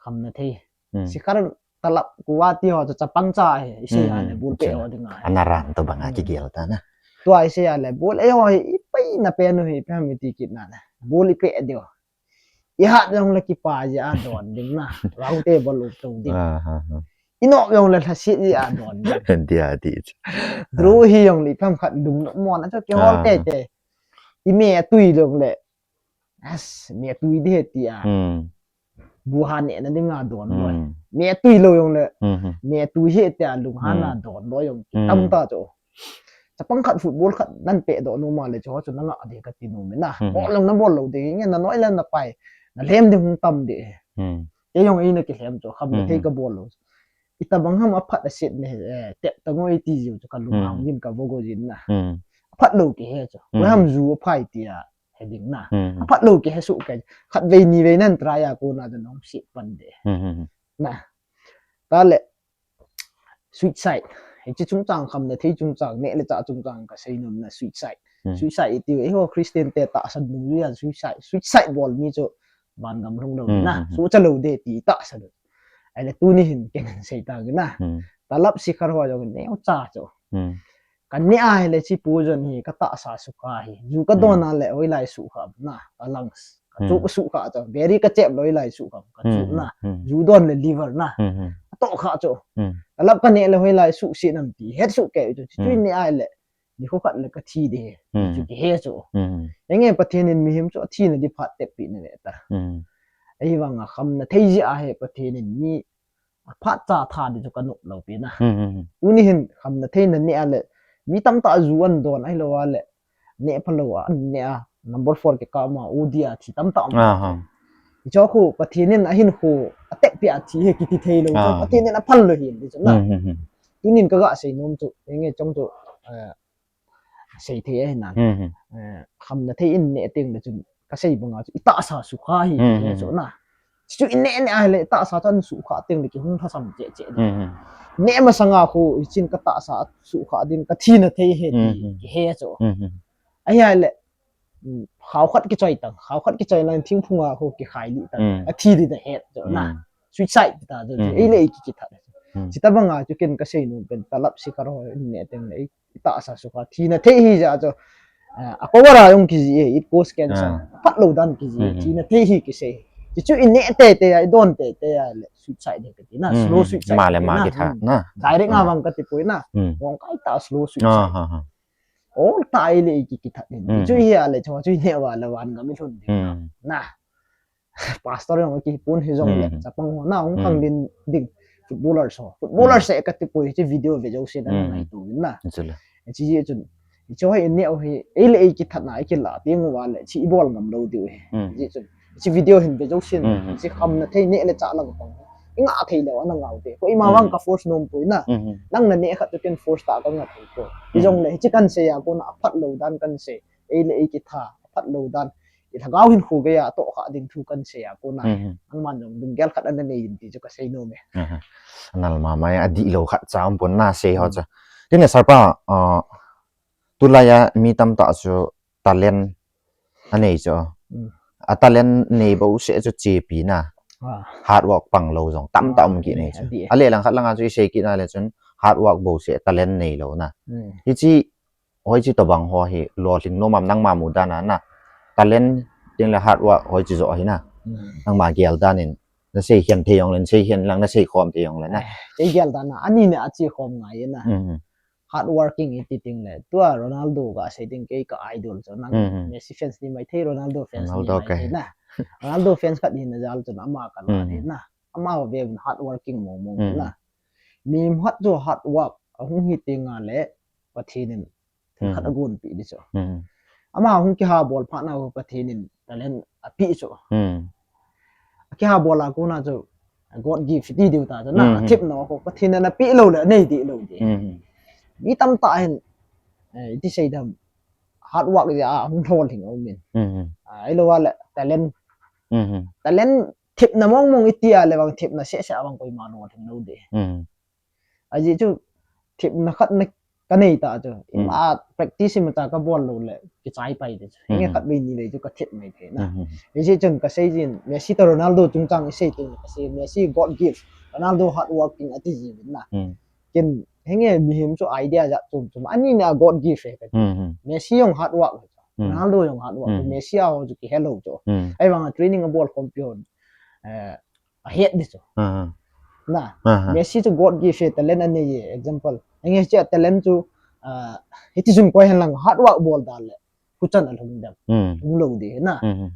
Khamna thei. Hmm. Sikhar talap kuwa ti ho chu chapang cha hi, i sei a le Hmm, ball pet chu ho ding a. Ana ran tobang a Hmm. kigel ta na. Tua i sei a le ball e ho hi i pai na pen u hi phem i ti kit na na. Ball i pet diu. I hat jong le kipa jeh a don ding na. Round table up to ding. Ah, ha, ha. I nok jong le lhasit jeh a don ding. Dia di. Draw hi jong le phem khat lung nom mo na chu kihol Ah. te te. I me a tui jong le. As, me a tui di he ti a. Hmm. Bu ha neh na ding a don loi. Hmm. Me tui lou jong le, Hmm, hmm. me tui he tia lung ha na Hmm. don loi jong Hmm. tam ta chu. Chapang khat football khat nan pet doh nom a le chu chu na ngah di ka ti nom e na. Hmm. Bol jong na bol lou di nge na noi le na pai. Na lhem ding hung tam di. Hmm. Kei jong ei na kilhem chu, khamna Hmm. thei ka bol lou. Itobang ham a phat a set ne, eh, tep ta ngoi ti jiu chu ka lung Hmm. hang jin ka vo go jin na. Hmm. A phat lou kihe chu. Hmm. Koi ham ju a phai tia. He ding na. Hmm. A phat lou kihe soh kei. Khat vei ni vei nan try a kona chu nong se pan de. Hmm, hmm, hmm. Na. Ta le suicide. Hiche chungchang khamna thei chungchang, neh le chah chungchang ka sei nom na suicide. Hmm. Suicide i tiu, eiho Christian te tahsan dungjui a suicide. Suicide bol mi chu vangam lhung lou Hmm, na. hmm, hmm. Suicide lou de ti tahsan. Ahile tuni hin ken sei ta na. Hmm. Talap sikhar ho jong neo cha chu. Hmm. Ka neh a hile chi pu jon hi ka tahsa sukha hi. Ju ka Hmm. don a le hoilai sukha na. Ka lungs. Ka Hmm. chu ka sukha chu. Beri ka chep le hoilai sukha. Ka Hmm, chu hmm, na. hmm. Ju don le liver na. Hmm, hmm. A toh kha chu. Hmm. Talap ka neh le hoilai suhset nam ti. Het suh kei chu. Chu Hmm. neh a le. Nikho khat le ka thi de. Hmm. Chu kihe chu. Hmm. Enge Pathen in mihem chu athina di phat tep pi na ve ta. Hmm. Ahivang a khamna thei jeh a hi Pathen in mi a phat cha tha di chu ka nop lou pi na. Hmm, hmm, hmm. Tuni hin khamna thei na neh a le, mi tamtah ju an don ahilou a le, neh phalou a, an neh a, number four kikah ma, U D a thi tamtah um. Ah, ha. Hicho khu, Pathen in ahin khu, a tep pi a thi hi kiti thei lou chu, Ah. Pathen in aphal lou hin di chu na. Hmm, hmm, hmm. Tunin ka ga sei nom chu, enge chong chu, eh, sei thei ahi nan. Hmm, hmm. Eh, khamna thei in neh teng le chun, ka sei banga chu, i tahsa sukha hi, Hmm, eh, hmm, chu hmm. na. Chu i neh neh a le, i tahsa chun sukha teng le kihung thasam che che. Hmm, hmm. Neh masanga khu, i chin ka tahsa sukha din ka thina thei hi ti, Hmm, hmm. kihe chu. Hmm, hmm. Ahi le, mm, khao khat kichoi tang, khao khat kichoi lang thingphung a khu kikhai li tang. Hmm. A thi di da het chu na. Hmm. Suicide ta chu. Hmm. Ei le ei ki kithat. Hmm. Chita banga chu ken ka sei nom pen talap sikhar ho in neh teng le i tahsa sukha thina thei hi ja chu. Ah, a power a jong kiji e, it cause cancer. Ah. Phat lou dan kiji e, Hmm. thina thei hi kisei. Chi chu i neh tei tei a, i don tei tei a le, suicide de kati na, Hmm, slow hmm. suicide Ma le kati ma na. Kithat Hmm. na. Direct nga Hmm. vang kati poi na. Hmm. Vang kai ta slow suicide. Ah, ha, ha. Ol ta i le i ki kithat ni. Hmm. Chu hi a le, chu, chu hi ne wa le van ngam i lhun ding. Hmm. Na. Pastor jong ki pun hi jong le, Hmm. chapang ho na, hung Hmm. khang din ding. Footballer so. Footballer Hmm. se kati poi, chi video ve jo se na Hmm. ngai tu na. Chule. Chi ji chun. Chu hi ne o hi, ei le ei kithat na, ei kila, ti ngu wa le, chi i bol ngam lou diu hi. Hmm. Ji chun. Chi video hin ve jo se na, Hmm. chi kham na thei ne le cha lang pang. I nga thei le wa na ngau te. Ko i ma Hmm. wang ka force nom poi na. Hmm. Nang na ne khat tu ken force ta ka nga thei poi. I Hmm. jong le, chi kan se ya ko na, a phat lou dan kan se. Ei le ei kitha, a phat lou dan. I lhagao hin khu gei a toh kha ding thu kan se a ko na. Hmm. Nangman jong lunggel khat ana nei in ti chu ka sei nom e. Aha. Anal mama e, a dihlou khat cha um pon na sei ho Hmm. cha. Tin le Sir pa, uh, tulai a mi tamtah chu talent anei chu. Hmm. A talent nei bouseh chu chepi na. Ah. Hard work pang lou jong tamtah um kit nei chu. Adi. Ahile langkhat langa chu isei kit na le chun hard work bouseh talent nei lou na. Hmm. Hichi hoichi tobang ho hi lolhing nom am nangma mudan a na. Talent tin le hard work hoichi jo hi na. Hmm. Nangma gel dan in. Nasei khen thei jong le, nasei khen lang, nasei khom thei jong le na. Eh, kei gel dan a, ani ne achi khom ngai na. Hmm. Hard working iti ting le. Tua Ronaldo kasei ting kei ka idol chu nang. Hmm. Messi fans ni mai thei, Ronaldo fans ni mai thei na. Ronaldo fans khat hina jal chun ama ka la ni na. Ama ho ve hard working mong mong na. Mi khat chu hard work ahung hi ting a le Pathen in thil khat agonpi di chu. Hmm. Ama hung kihabol phat na ho Pathen in talent api chu. Hmm. Akihabol a kona chu God gift ti diu ta chu na, hmm, athepna ho Pathen in api lou le anei di lou di. Hmm. Mi tamtah hin, eh, iti sei dam, hard work jeh a hung lolhing aum in. Hmm. Ah, ahilou le talent. Hmm. Talent thepna mong mong iti a le vang thepna seh seh a vang koima lolhing lou di. Hmm. Ajeh chu thepna khat na kanei ta chu. Hmm. Ima practice ima ta kabol lou le kichai pai di chu. Hmm. Hinge khat vei ni vei chu kathep mai thei na. Hmm. Hijeh chun kasei jin Messi toh Ronaldo chungchang isei teng le kasei Messi God gift, Ronaldo hard working ati ji vin na. Hmm. Ken hinge mihem chu idea jat chom chom. Ani na God gift e ka. Hmm. Messi jong hard work. Hmm. Ronaldo jong hard work. Hmm. Messi a ho chu kihe lou chu. Hmm. Ahivang a training abol khompi hon. Eh, ahet di chu. Aha. Na, aha, Messi chu God gift e, talent anei e, example. Hinge hiche talent chu, ah, hiti chun koi hen lang hard work bol da le, huchan alhung dem. Hmm. Hung lou di na. Hmm.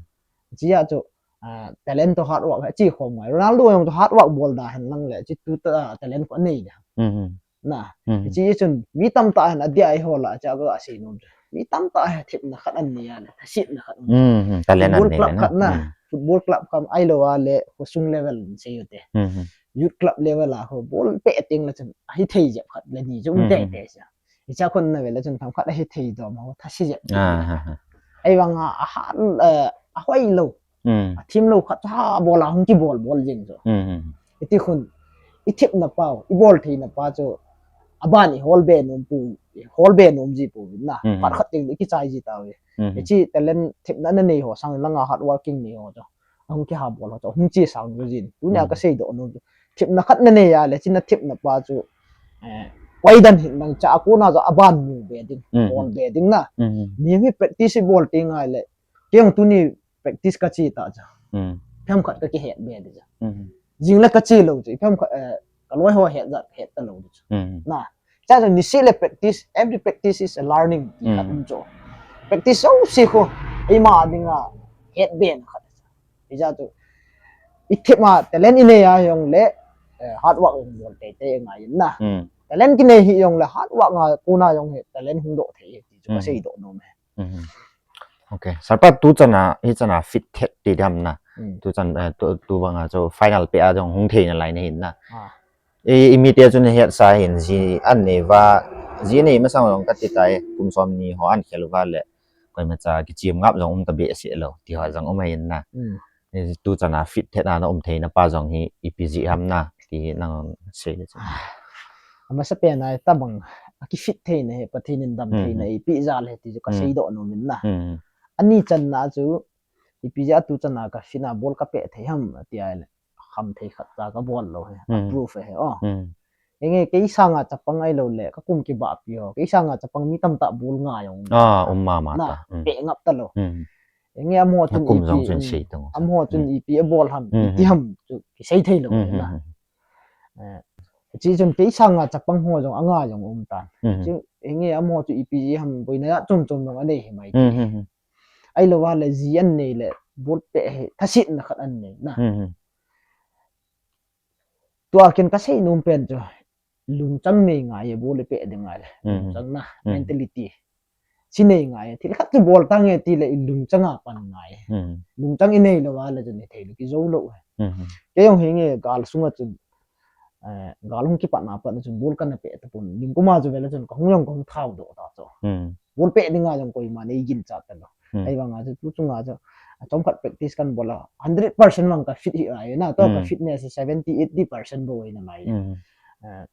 Hiche a chu, ah, talent toh hard work hi chi khom ngai. Ronaldo jong chu hard work bol da hen lang le, chi tu ta, ah, talent khu anei di. Hmm. Na, hmm, hiche chun mi tamtah hin adia eiho lah a chu kasei nom chu. Mi tamtah hin thepna khat anei a le, thasetna khat anei. Hmm, hmm, talent anei le na. Football club khat na, hmm, football club khat ahilou a le, khosung level in sei u te. Hmm, hmm. Youth club level a ho bol peh teng le chun, ahi thei jep khat le ni chu um, hmm, tei tei cha. Hiche a kon na ve le chun themkhat ahi thei dom ho, thase jep. Ah, ha, ha. Ahivang a, aha, eh, ahoi lou. Hmm. Athim lou khat chu ha bol a hung kibol bol jing chu. Hmm, hmm. Iti khun, ithepna pau, ibol theina pa chu, aban ihol be nom pu, ihol be nom ji pu vin na. Hmm. Phat khat teng le kichai ji tauve. Hmm. Hiche talent thepna nanei ho sang langa hard working nei ho chu. Ahung kihabol ho chu, ahung che sang jo jin. Tunia, hmm, kasei doh nom chu. Thepna khat nanei a le, hiche nathepna pa chu, eh, koi dan hin nang cha a kona chu aban mu be ding, hmm, bol be ding na. Hmm. Mi hi practice ibol teng a le, kei jong tuni practice kache ta chu. Hmm. Themkhat kakihet be di chu. Hmm. Jing le kache lou chu. Themkhat, eh, kaloi ho het jat het ta lou di chu. Hmm. Na. Cha chu niseh le practice, every practice is a learning. Hmm. Khat um chu. Practice jouse khu, eima dinga het be na khat. Hijeh chu. Ithep ma talent inei a jong le, eh, hard work jong bol tei tei ngai na. Hmm. Talent kinei hi jong le hard work a kona jong hi talent hung doh thei ti chu, hmm, kasei doh nom e. Mhm. Okay. Sir pa tu chan a, hi chan a fit thet ti dam na. Mm. Tu chan, eh, tu, tu bang a chu final peh a jong hung thei nalai nahin na. Ah. I, i mite chun het sa hin ji an nei va, ji nei masang jong kati tai, kum som ni ho an khel uva le. Koima cha kichim ngap jong um ta behseh lou, ti ho jong um ahin na. Mm. Eh, tu chan a fit thet a na um theina pa jong hi ipi jeh ham na, ti hi nang sei le chun. Ah, amasapen a tabang, akifit theina hi, Pathen in dam, hmm, theina, hmm, eipeh jal ahi ti chu, hmm, kasei doh nom in na. Hmm. Ani channa chu, ipi jeh a tu chan a kafit na bol kapeh thei ham, ati a le, kham thei khat cha kabol lou hi, hmm, approve hi, oh. Hmm. Hinge kei sanga chapang ahilou le, kakum kibahpi ho, kei sanga chapang mi tamtah bol ngai jong. Ah, um mama na, ta. Hmm. Peh ngap talou. Hmm. Hinge amaho chun ipi, um, amaho chun, hmm, ipi abol ham, hmm, iti, hmm, ham chu kisei thei lou, hmm, na. Hmm, hmm. Eh, hiche chun kei sanga chapang ho jong anga jong um tan. Hmm, hmm. Chu, hinge amaho chu ipi ji ham boina chom chom jong anei hi mai. Hmm, hmm, hmm. Ahilou a le ji an nei le, bol peh hi, thasetna khat an nei, na. Hmm, hmm. Tua ken kasei nom pen chu, lungchang nei ngai e, bol ipeh ding ngai le. Hmm. Lungchang na, hmm, mentality. Chi nei ngai e, thil khat chu bol tange ti le i lungchang a pan ngai e. Hmm. Lungchang inei lou a le chun hithei lou, kijou lou e. Hmm. Kei jong hinge gal sunga chun, eh, gal hung kipat na pat na chun bol kana peh tapon. Ningkum a chu vele chun kahung jong kahung thao doh ta chu. Hmm. Bol peh dinga jong koima nei ginchat talou. Hmm. Ahivang a chu tu chunga chu, a, chomkhat practice kan bol a, hundred percent vang ka fit hi ahi na, tua ka, hmm, fitness seventy, eighty percent bou ahi nalai. Hmm. Eh,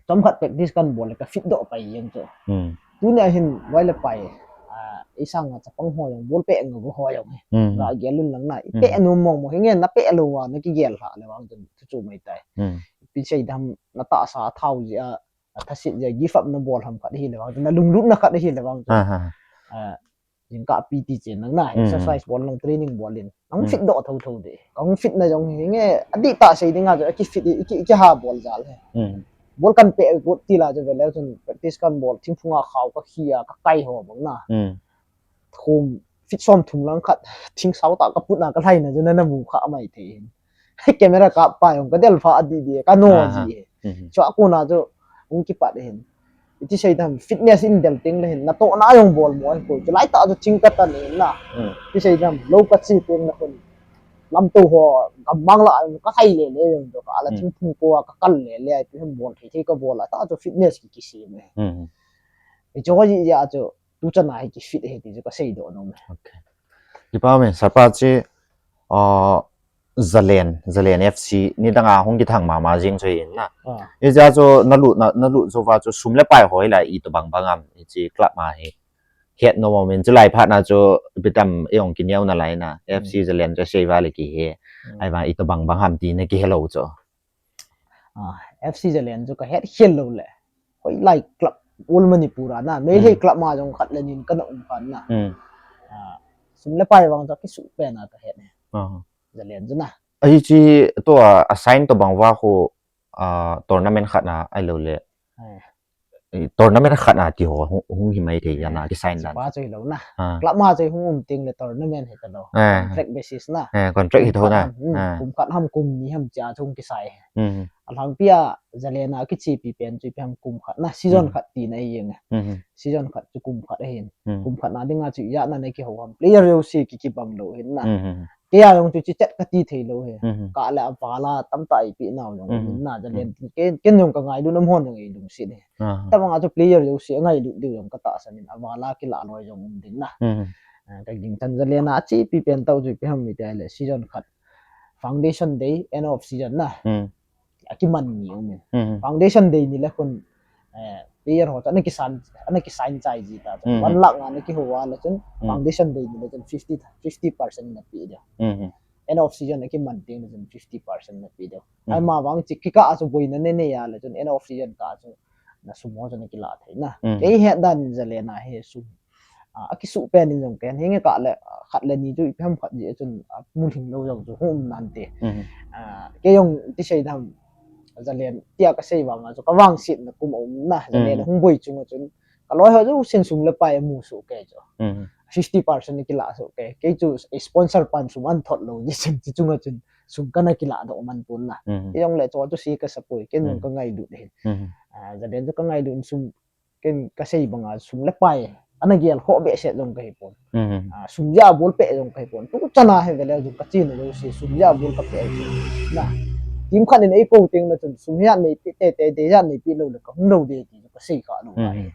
Chomkhat practice kan bol le ka fit doh pai jeng chu. Hmm. Tunia hin loi le pai, ah, ei sanga chapang ho jong, ball peh ngol ho jong hi. Hmm. Ga gel un lang na, i peh nom mong mong, hinge na peh lou va, na kigel lha le vang chun, thu chu mai tai. Hmm. Ipi sei dam, na tahsa thau jeh a, a thasit jeh a, give up na bol ham khat hi le vang chun, na lunglutna khat hi le vang chun. Ha, ha. Ah, jingkah P T chen lang na, hmm, exercise bol lang, training bol in. Nang, hmm, fit doh thotho de. Kong fit na jong hi nge, adih tah sei ding a chu, aki fit, iki, iki ha bol jal he. Hmm. Ball kan peh got ti la chu ve leu chun practice kan bol, thingphung a khao ka khi a, ka kai ho bang na. Hmm. Thum, feet som thum lang khat, thing sao tah ka put na ka lhai na chu na, na mu kha mai thei. Camera kap pa jong ka del pha adih dih, ka no, aha, ji he. Mhm. Chua kona chu, hung kipat hin. Iti sei dam, fitness in del teng le hin, natohna jong bol mo ahi poi. Chulai tah chu ching ka tan in na. Mm. Iti sei dam, lou ka chi teng le hin. Lamto ho, gammang la, ka khai le le jong chu ka la, mm, thingphung ko a ka kal le le, ipi ham bol thei thei ka bol a, tah chu fitness ki kisem e. Mm. Ichu ho ji ja chu, tu chan a hi ki fit e ti chu ka sei doh nom e. Okay. Kipa me, sapa chi, ah, Zalen, Zalen F C, nidang a hung kithang mama jing chu hin na. Ah. Ijeh chu na lut na, na lut jou va chu sum le pai hoi la itobang bang ham, hiche club ma hi. Het nom um in chulai phat na chu ipi tam ei hung kineo nalai na. Hmm. F C Zalen chu sei va le kihe. Hmm. Ahivang itobang bang ham ti na kihe lou chu. Ah, F C Zalen chu ka het khel lou le. Hoilai club, all Manipur a na. Meitei, hmm, club ma jong khat le ni in ka na um khan na. Hmm. Ah, sum le pai vang chu kisuh pen a ka het e. Ah. Zalen chu na. Ahi chi to a, a sign tobang va ho, ah, tournament khat na ahilou le. Ai. Eh, tournament khat na ti ho hung, hung hi mai thei ya na, kisign dan. Chupa chu hilou na. Ah. Club ma chu hung um teng le tournament hi talou. Ah. Contract basis na. Eh, contract hi thou na. Kum khat ham, hmm, ah, kum khat ham, kum ni ham cha chung kisai. Hmm. Alhangpi a Zalen a kichepi pen chu ipi ham kum khat na. Season, hmm, khat ti na hi jeng e. Hmm. Season khat chu kum khat ahin. Hmm. Kum khat na ding a chu ijat na na kihou ham. Player jouse ki, kibang lou hin na. Hmm. Kei a jong chu chichet kati thei lou hi. Mhm. Kah le aval a tamtah eipeh nau jong, mhm, um in na, Zalen, mhm, ken, ken jong ka ngailut, amahon jong eilungset hi. Aha. Tabang a chu player jouse angailut diu jong ka tahsan in, aval a kilah loi jong um ding na. Mhm. Ah, ka ging chan Zalen a achepi pen tah chu ipi ham iti le season khat. Foundation day, end of season na. Mhm. Akiman ni um in. Mhm. Foundation day ni le khun, eh, player ho chu ana kisan, ana kisign chai ji ta chu. Mhm. One lakh nga ana kihou a le chun, mhm, foundation day ni le chun fifty, fifty percent na pe ding. Mhm. End of season akiman teng le chun fifty percent na pe ding. Mhm. Ahivang chu kikah a chu boina nei nei a le chun end of season kah a chu na sum ho chu na kila thei na. Mhm. Kei het dan in Zalen a hi sum Ah, akisuh pen in jong ken, hinge kah le, ah, khat le ni chu ipi ham khat jeh chun, ah, mulhing lou jong chu hung um nante. Mhm. Ah, kei jong ti sei dam, Zalen tia ka sei vang a chu ka vangsetna kum aum na, Zalen, mhm, hung boi chung a chun, ka loi ho jousen sum le pai amu soh kei chu. Mhm. Fifty percent kila soh kei. Kei chu sponsor pan sum an thot lou jeh chun, ti chung a chun sum kana kila doh man pon na. Mhm. Kei jong le chu chu si ka sa poi, ken jong, mhm, ka ngailut hin. Mhm. Ah, Zalen chu ka ngailut in sum ken ka sei banga sum le pai ana gel khoh behseh jong ka hi pon. Mhm. Ah, sum jeh a ball peh jong ka hi pon. Tu chan a hi ve le jong ka chena jouse sum jeh a ball ka peh hi pon. Na. Team khat in eikou teng le chun sum jeh a neipe tete, te jeh a neipe lou le ka hung lou ding ti ka sei kha lou. Mhm.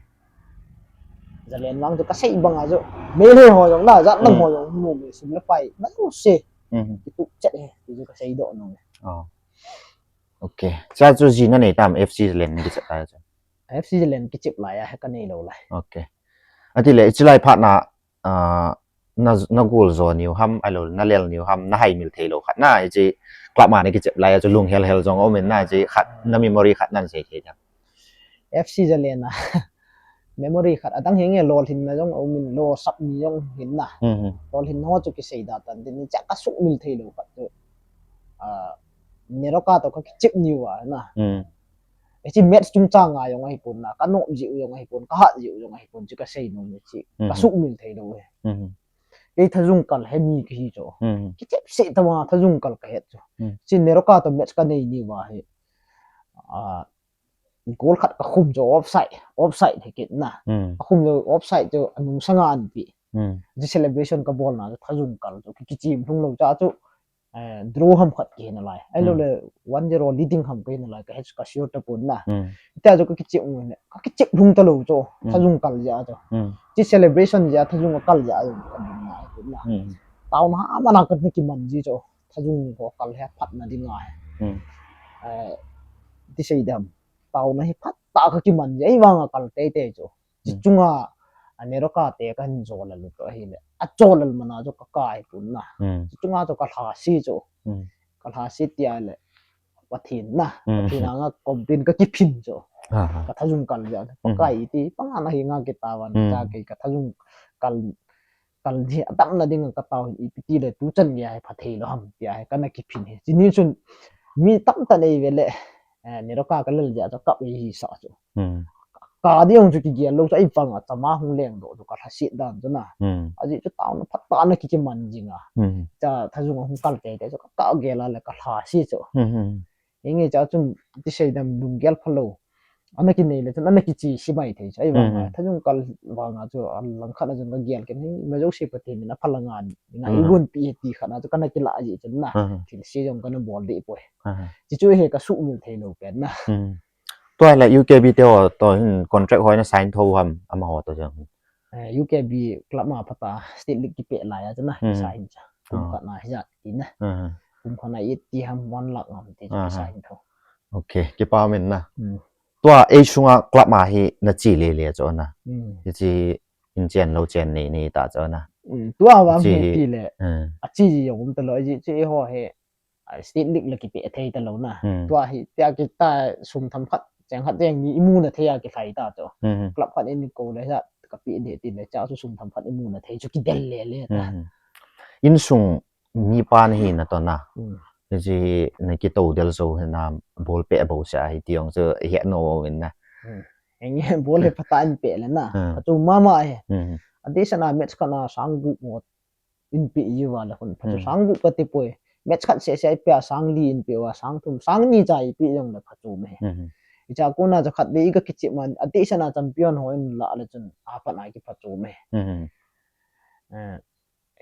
Zalen vang chu ka sei banga chu. Meitei ho jong na, jat nam, mhm, ho jong hung nom e sum le pai. Na jouse. Mhm. Kitu chet e ti chu ka sei doh nom e. Oh. Okay. Cha chu ji na nei tam F C Zalen ni kicha ta chu. F C Zalen kichep lai a, he ka nei lou lai. Okay. Ati le, ichi lai phat na, ah, na, na gol jo niu ham, ahilou, na lel niu ham, na haimil thei lou khat. Na, ichi club ma na kichep lai a chu lung hel hel jong um in na, ichi khat, na memory khat nan sei thei jam. F C Zalen a. Memory khat, adang hinge lolhinna jong um in, losap ni jong hin na. Mhm. Lolhinna ho chu kisei da tan, tin cha ka sumil thei lou khat chu. Ah, Neroka to ka kichep niu a na. Mhm. Hichi match chungchang a jong ahi pon na, ka nom jiu jong ahi pon, ka hat jiu jong ahi pon, chu ka sei nom e chi. Ka, mhm, sumil thei lou e. Mhm. Kei thajung kal he mi kahi chu. Mhm. Kichep seh tah a thajung kal ka het chu. Mhm. Chi Neroka to match ka nei ni va hi. Ah, goal khat ka khum chu offside, offside hi kit na. Mhm. Ka khum chu offside chu anung sanga an pi. Mhm. Chi celebration ka bol na chu thajung kal chu ki, kichim lhung lou cha chu. Eh, draw ham khat kihi nalai. Ahilou, hmm, le one zero leading ham kihi nalai. Ka het ka sure ta pon na. Hmm. Tia chu ka kichep ngun ne. Ka kichep lhung ta lou chu. Hmm. Thajung kal jeh a chu. Hmm. Chi celebration jeh a, thajung a kal jeh a chu ka ding ngai pon na. Hmm. Taona ham ana ka kiman ji chu. Thajung ko kal he phat na ding ngai. Hmm. Eh, ti sei dam. Taona hi phat tah kakiman jeh, ahivanga kal teitei chu. Chi chunga, a, Neroka te kahin jolal u chu ahile. Ajolal mana chu kaka hipon na. Chi chunga chu kalhase chu. Kalhase tia le. Pathen na. Pathen anga complain kakiphin chu. Kathajung kal jeh. Pakai iti, panga nahi nga kitavan. Cha kei kathajung kal kal hi atamna dinga katao hin ipi tile tuchan gei hi phathei lou ham tia hi kana kiphin hi. Chini chun mi tamtah in eive le, eh, Neroka kalal jeh chu kap eihisah chu. Ka ding jong chu kigel lou chu ahivanga chama hung lengdoh chu kalhaset dan chu na. Ajeh chu taona phatah a ana kikiman jinga. Cha thajung ahung kal teitei chu kagel a le kalhase chu. Hinge cha chun ti seidam lunggel phalou. Ana kinei le chun ana kichese mai thei chu. Ahivanga thajung kal vanga chu alangkhat a chun kagel ken hi, ima jouse Pathen in aphalanga ngai igonpi e ti khat a chu kana kilah jeh chun na. Thilse jong kana bol deh poi. Chi chu hi kasuhmil theilou pen na. Tua le U K B te ho toh hin contract ho na sign thou ham amaho toh jong. Eh, U K B club ma phatah State League kipeh laiya chu na sign cha. Kum khat na hijat ti na. Kum khat na eighty ham one lakh ham ti chu sign thou. Okay, kipa min na. Tua eisunga club ma hi nache lele chu na. Hiche in chen lou chen nei nei ta chu na. Tua vang hi tile. Ache ji jong um talou ji chu eiho hi. State League la kipeh thei talou na. Tua hi tia kita sum themkhat cheng khat cheng ni imuna thei a kilhai ta chu. Club khat in kou le ja kapeh ding tile cha chu sum themkhat imuna thei chu kidel lele ta. Insung mipa nahina toh na. Hiche nakitoudel jou hi na ball peh bouseh ahi ti jong chu ihet nom in na. Henge ball hi phatah in peh le na. Phachom mama hi. Adeh sena match khat na sang gup ngot in peh jiuva le hun phachu sang gup kati poi. Match khat seh seh ipeh a sang li in peh uva sang thum sang ni cha ipeh jongle phachom e. Hicha kona cha khat vei iga kichep man adeh sena champion ho in lah le chun aphat a kiphachom e.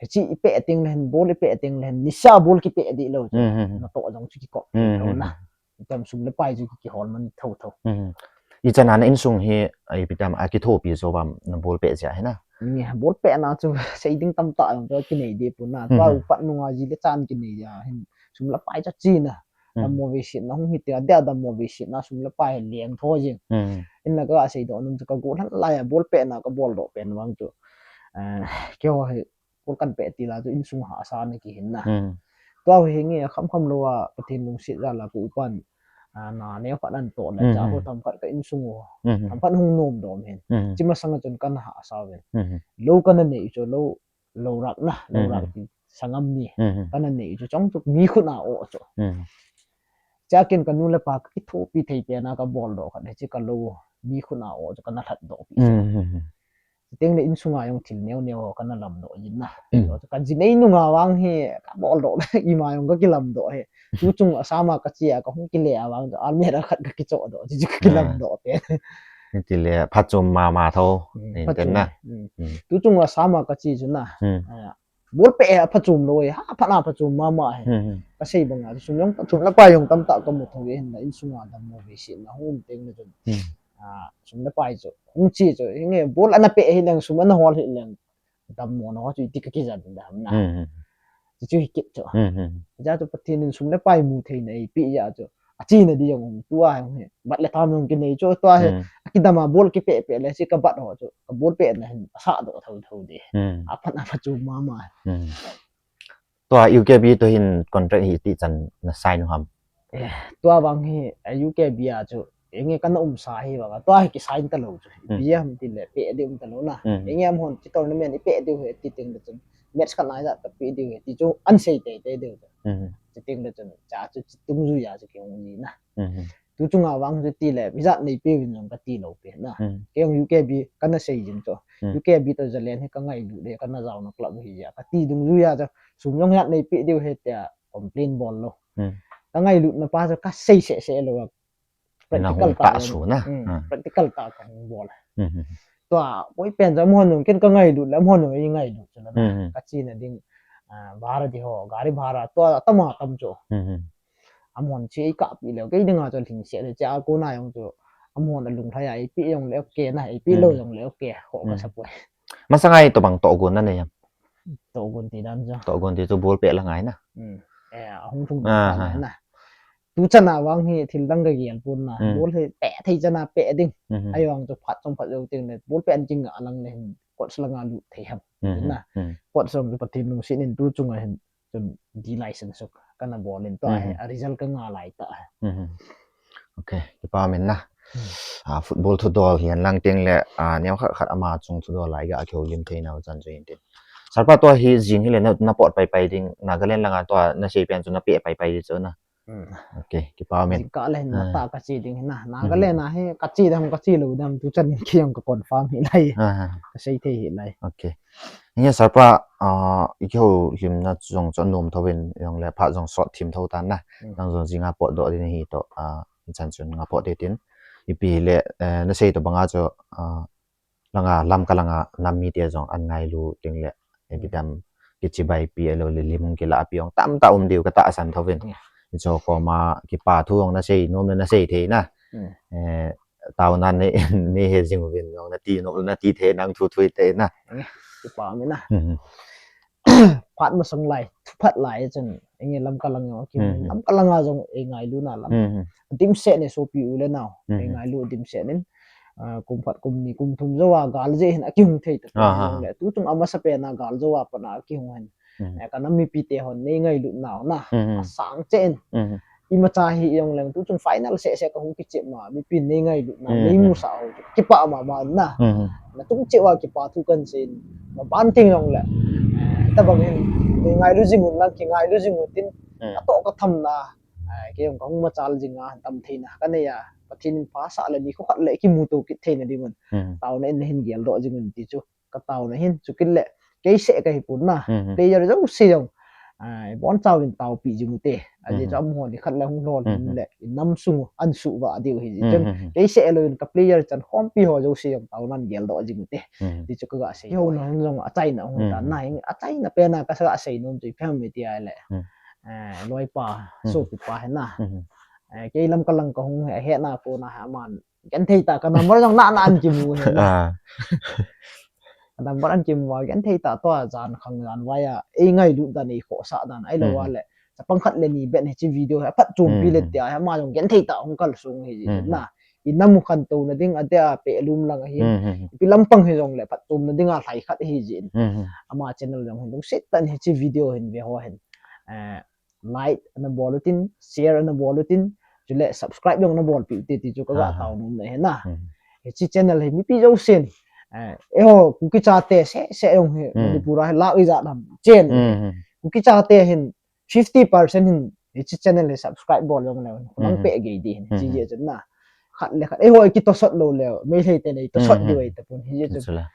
Hiche ipeh teng le hin ball ipeh teng le hin nisa ball kipeh deh lou chu. Natoh jong chu kikop lou na. Itam sum le pai chu kihol man thotho. Ichan a na insung hi ipi tam a kithopi jou vam na ball peh jeh hi na. Nge ball pehna chu sei ding tamtah jong chu kinei deh pon na. Tua upat nunga ji le chan kinei jeh hin sum le pai chu chena. Dammo veisetna hung hi tia dia dammo veisetna sum le pai hi leng tho jing. Hinla kaseidoh nom chu kagollhang laiya ball pehna kaboldoh pen vang chu. Keiho hi ball kan peh tila chu insung hahsa na kihin na. Tua hi nge khamkham louva Pathen lungset jal a ka upan na neokhat anatoh le cha ho themkhat ka insung u themkhat hung nomdoh hin. Chi masanga chun kana hahsa uvin. Lou kana nei chu lou, lou rak na, lou rak ti sangam ni. Kana nei chu chong chu mi khut a o chu. Cha ken kanu le pa kakithopi thei pena kaboldoh khat hiche kalou mi khut a o chu kana lhatdoh pi chu. Chuteng le insunga jong thil neo neo ho kana lamdoh jin na. Kaji nei nunga vang hi kaboldoh le ima jong kakilamdoh hi. Tuchung Assam a kache a kahung kile a vang chu almirah khat kakichohdoh chu kakilamdoh te. Tile phachom mama tho. Tuchung Assam a kache chu na. Ball peh hi aphachom lou e, aphat a phachom mama hi. Kasei banga chu sum jong, sum le pai jong tamtah kamu thou e hinla insunga dammo veisetna hung um teng le chun. Sum le pai chu hung che chu hinge ball ana peh hileng sum ana hol hileng dammo na ho chu iti kakijan dam na. Chu chu hi kit chu. Hijeh chu Pathen in sum le pai mu theina eipeh jeh chu achena di jong um tua hi. Bat le tham jong kinei chu tua hi. Akidam a ball kipeh peh le hiche kabat ho chu kaball pehna hin asahdoh thotho di. Aphat a phachom mama. Tua U K B toh hin contract hi itichan na sign u ham? Tua vang hi U K B a chu inge kana umsa hi vang a tua hi kisign talou chu. Ipi ham tile peh ding um talou na. Inge amahon chi tournament ipeh diu hi ti teng le chun match khat na ijat kapeh diu hi ti chu ahin sei teitei diu chu. Chuteng le chun cha chu chi dungjuiya chu kihung ji na. Tuchunga vang chu tile ijat neipeuvin jong katilou pen na. Kei jong U K B kana sei jing chu. U K B toh Zalen hi kangailut le kana jaona club hi jeh a kati dungjuiya chu sum jong ijat neipeh diu hi tia complain bol lou. Kangailutna pa chu kasei seh seh lou a practical tah jong, practical tah kahung bol. Tua boipen chu amahon jong ken kangailut le amahon jong eingailut chu na. Kachena ding bhara di ho, gari bhara tua atama tam chu. Amahon chu eikahpeh leu kei dinga chu lhingset le cha kona jong chu amahon alunglhai a eipeh jongle okay na, eipeh lou jongle okay ho kasa poi. Masanga hi tobang tohgon nanei ham? Tohgon ti dan chu, tohgon ti chu ball peh la ngai na. Ahung lhung na. tuchan a vang hi thil dang kagel pon na. Hmm. Ball hi peh thei chan a peh ding. Hmm. Ahivang chu phat chom phat jou teng le ball peh an kinga lang le hin court langa lut thei ham. Hmm. Na. Hmm. Court jong chu Pathen lungset in tu chunga hin chun D license chu kana bol in tua hi, hmm, a result kanga lai ta. Hmm. Ok, kipa um in na. Hmm. Ah, football thudol hi an lang teng le, ah, neo khat khat ama chung thudol lai ga kihoulim thei nau chan chu hin tin. Sir pa tua hi jing hi le na, na pot pai pai ding, Nagaland langa tua na sei pen chu na peh pai pai di chu na. Hmm. Ok, kipa um in. Jingkah le hin, ah, mata kache ding hin na. Nagaland a hi kache dam kache lou dam tuchan kei jong ka confirm hih lai. Ah. Kasei thei hih lai. Ok. Nge sir pa, ah, i kihoulimna jong chu anom tho in jong le phat jong sot thim tho tan na. Hmm. Nang jong jinga potdoh ding hi toh, ah, chan chun nga pot ding tin. Ipi le, eh, na sei toh banga chu, ah, langa Lamka langa nam mite jong an ngailu ding le, eh, hmm, kidam kichibai pi ahilou le lim hung kilah pi jong tamtah um diu ka tahsan tho in. Hmm. Hicho koma kipa thu jong na sei nom le na sei thei na. Hmm. Eh, taona nei, nei he jing uvin jong na ti nom na ti thei nang thu thu hite na. Hmm. Kipa um in na. Hmm. Phat masang lai, thuphat lai chun, inge Lamka lang jong, ki, hmm, Lamka langa jong ei ngailu na lam. Hmm. Dimset ne sopi u le nao, hmm, ei ngailu dimset in, ah, kum phat kum ni, kum thum jou a gal jeh hin akihung thei ta. Ah, jong le, tu chung amasa pen a gal jou a pat a akihung hin. Hmm. Eh, ka nam mipi te hon nei ngailu nau na, hmm, asang cheh in. Hmm. Imacha hi jong leng tu chung final seh seh ka hung kichep ma, mipi nei ngailu na, hmm, nei, hmm, musah u. Kipa mama na. Hmm. Na tung cheh uva kipa thu kan sei in. Maban teng jong le. Eh, tabang hin, nei ngailu jing un lang, kingailu jing un tin. Hmm. Ka toh ka tham na. Eh, kei jong ka hung machal jing a, tam thei na. Ka nei a, Pathen in phasah le ni kho khat le kimuto kit thei na ding un. Hmm. Taona in na hin geldoh jing un ti chu. Ka taona hin, chukit le, kei seh ka hi pon na, hmm, player jouse jong, ah, ibon chauvin taopi jing ute. Ajeh chu, hmm, amaho ni khat le hung lhol, hmm, le, inam sung u, an suhvah diu hi jeh chun. Hmm. Kei seh louvin ka player chan khompi ho jouse jong taonan geldoh jing ute. Hmm. Ti chu ka ga sei. Kihou na hun jong achaina hung, hmm, tan na hin, achaina pen a ka sa ga sei nom chu ipi ham iti a le. Hmm. Eh, loipa, hmm, sopipa hi na. Hmm. Eh, kei Lamka lang ka hung hi, ahet na kona hi aman genthei ta, ka number jong na, na an kimu hi na. Ah. Ka number an kimu a, genthei ta tua jan khang jan vai a, ei ngailut dan, ei khohsah dan, ahilou, hmm, a le. Chapang khat le ni beh hiche video hi, aphatchompi, hmm, le tia hi, ama jong genthei ta hung kalsong hi jeh, hmm, na. Inam u khantouna ding, adia pehlum lang ahi. Hmm. Ipi lampang hi jong le, phatchomna ding a lhai khat hi jeh. Hmm. Ama channel jong hin, lungset tah in hiche video hin ve ho hin. Eh, like ana bol utin, share ana bol utin, chule subscribe jong ana bolpeh ute ti chu ka ga, ah, tao nom na hi na. Hmm. Hiche channel hi mipi jousen, eh, eiho Kuki chate seh seh jong hi, hmm, Manipur a hi lakh ijat ham chen. Hmm. Kuki chate hin fifty percent hin hiche channel hi subscribe bol jong le, hmm, nang peh gei ding hin, hmm, ti jeh chun na. Khat le khat, eiho kitosot lou le, Meitei te nei tosot, hmm, diu ahi tapon hi jeh chun. Chule.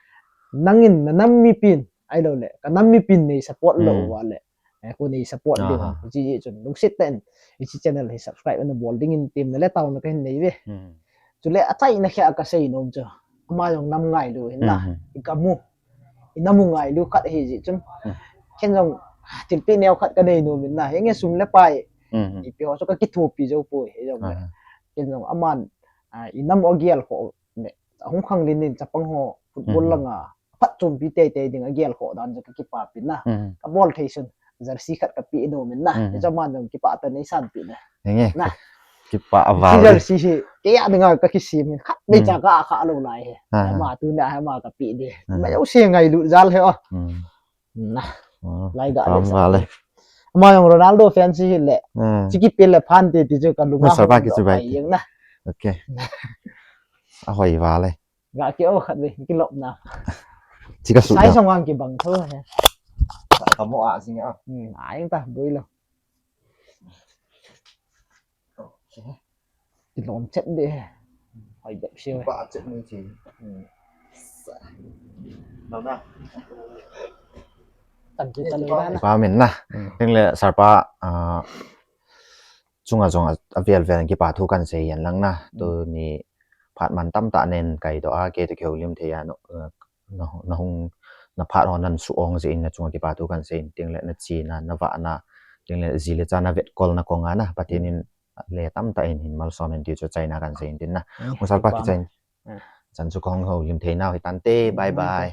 Nangin na nam mipin, ahilou le, ka nam mipin nei support lou, hmm, uva le. Eh, ko nei support diu. Aha. Hiche jeh chun, lungset tah in, hiche channel hi subscribe ana bol dingin temna le taona kahin nei uve. Hmm. Chule achaina khat a ka sei nom chu, ama jong nam ngailu hin na, hmm, i gam u, inam u ngailu khat hi jeh chun. Hmm. Ken jong, thilpeh neo khat ka nei nom in na, henge sum le pai, hmm, ipi ho chu ka kithopi jou poi, hijong le. Aha. Ken jong aman, ah, inam u agel kho le, ahung khanglen in chapang ho football, hmm, langa phatchompi teitei ding agel khoh dan chu ka kipapi na. Hmm. Ka bol thei sun, jersey khat ka pe nom in na. Hmm. Hichu aman jong kipah tah in eisanpi na. Henge. Na. Kipah a val. Hiche jersey hi, kei a dinga ka kisem in, khat vei, hmm, cha ka akha lou lai hi. Ah. Ama tuni a hi ama ka pe ding. Ah. Ama jouse ngailut jal hi o. Hmm. Na. Hmm. Lai ga le. Ama jong Ronaldo fan hi le. Hmm. Chi kipe le phan te ti chu ka lung a hung doh pai jeng na. Ok. Ahoi val e. Ga ki o khat ve, kilop na. Chi ka su. Sai song ang kibang tho he. Ka mo a jing a. Hmm, a jeng ta, boi lou. Kilom chet de he. Hoi bep siu he. Ba chet ni chi. Hmm. Lou na. Tan ki tan na. Pa min na. Hmm. Teng le sir pa, ah, chunga jong a, avel vel in kipa thu kan sei yen lang na. Hmm. Tuni phat man tamtah nei kaidoh a, kei toh kihoulim thei a, no, eh, na, na hung, na phat ho nan su ong jeh in na chunga kipa thu kan sei in, teng le na chena, na vahna, teng le ji le cha na vetkol na kong a na, Pathen in le tamtah in hin malsom hen ti chu achaina kan sei in tin na. Hmm. Hung sir pa kipa kichai in. Hmm. Chan chu ka hung houlim thei nau hi tante, hmm, bye bye.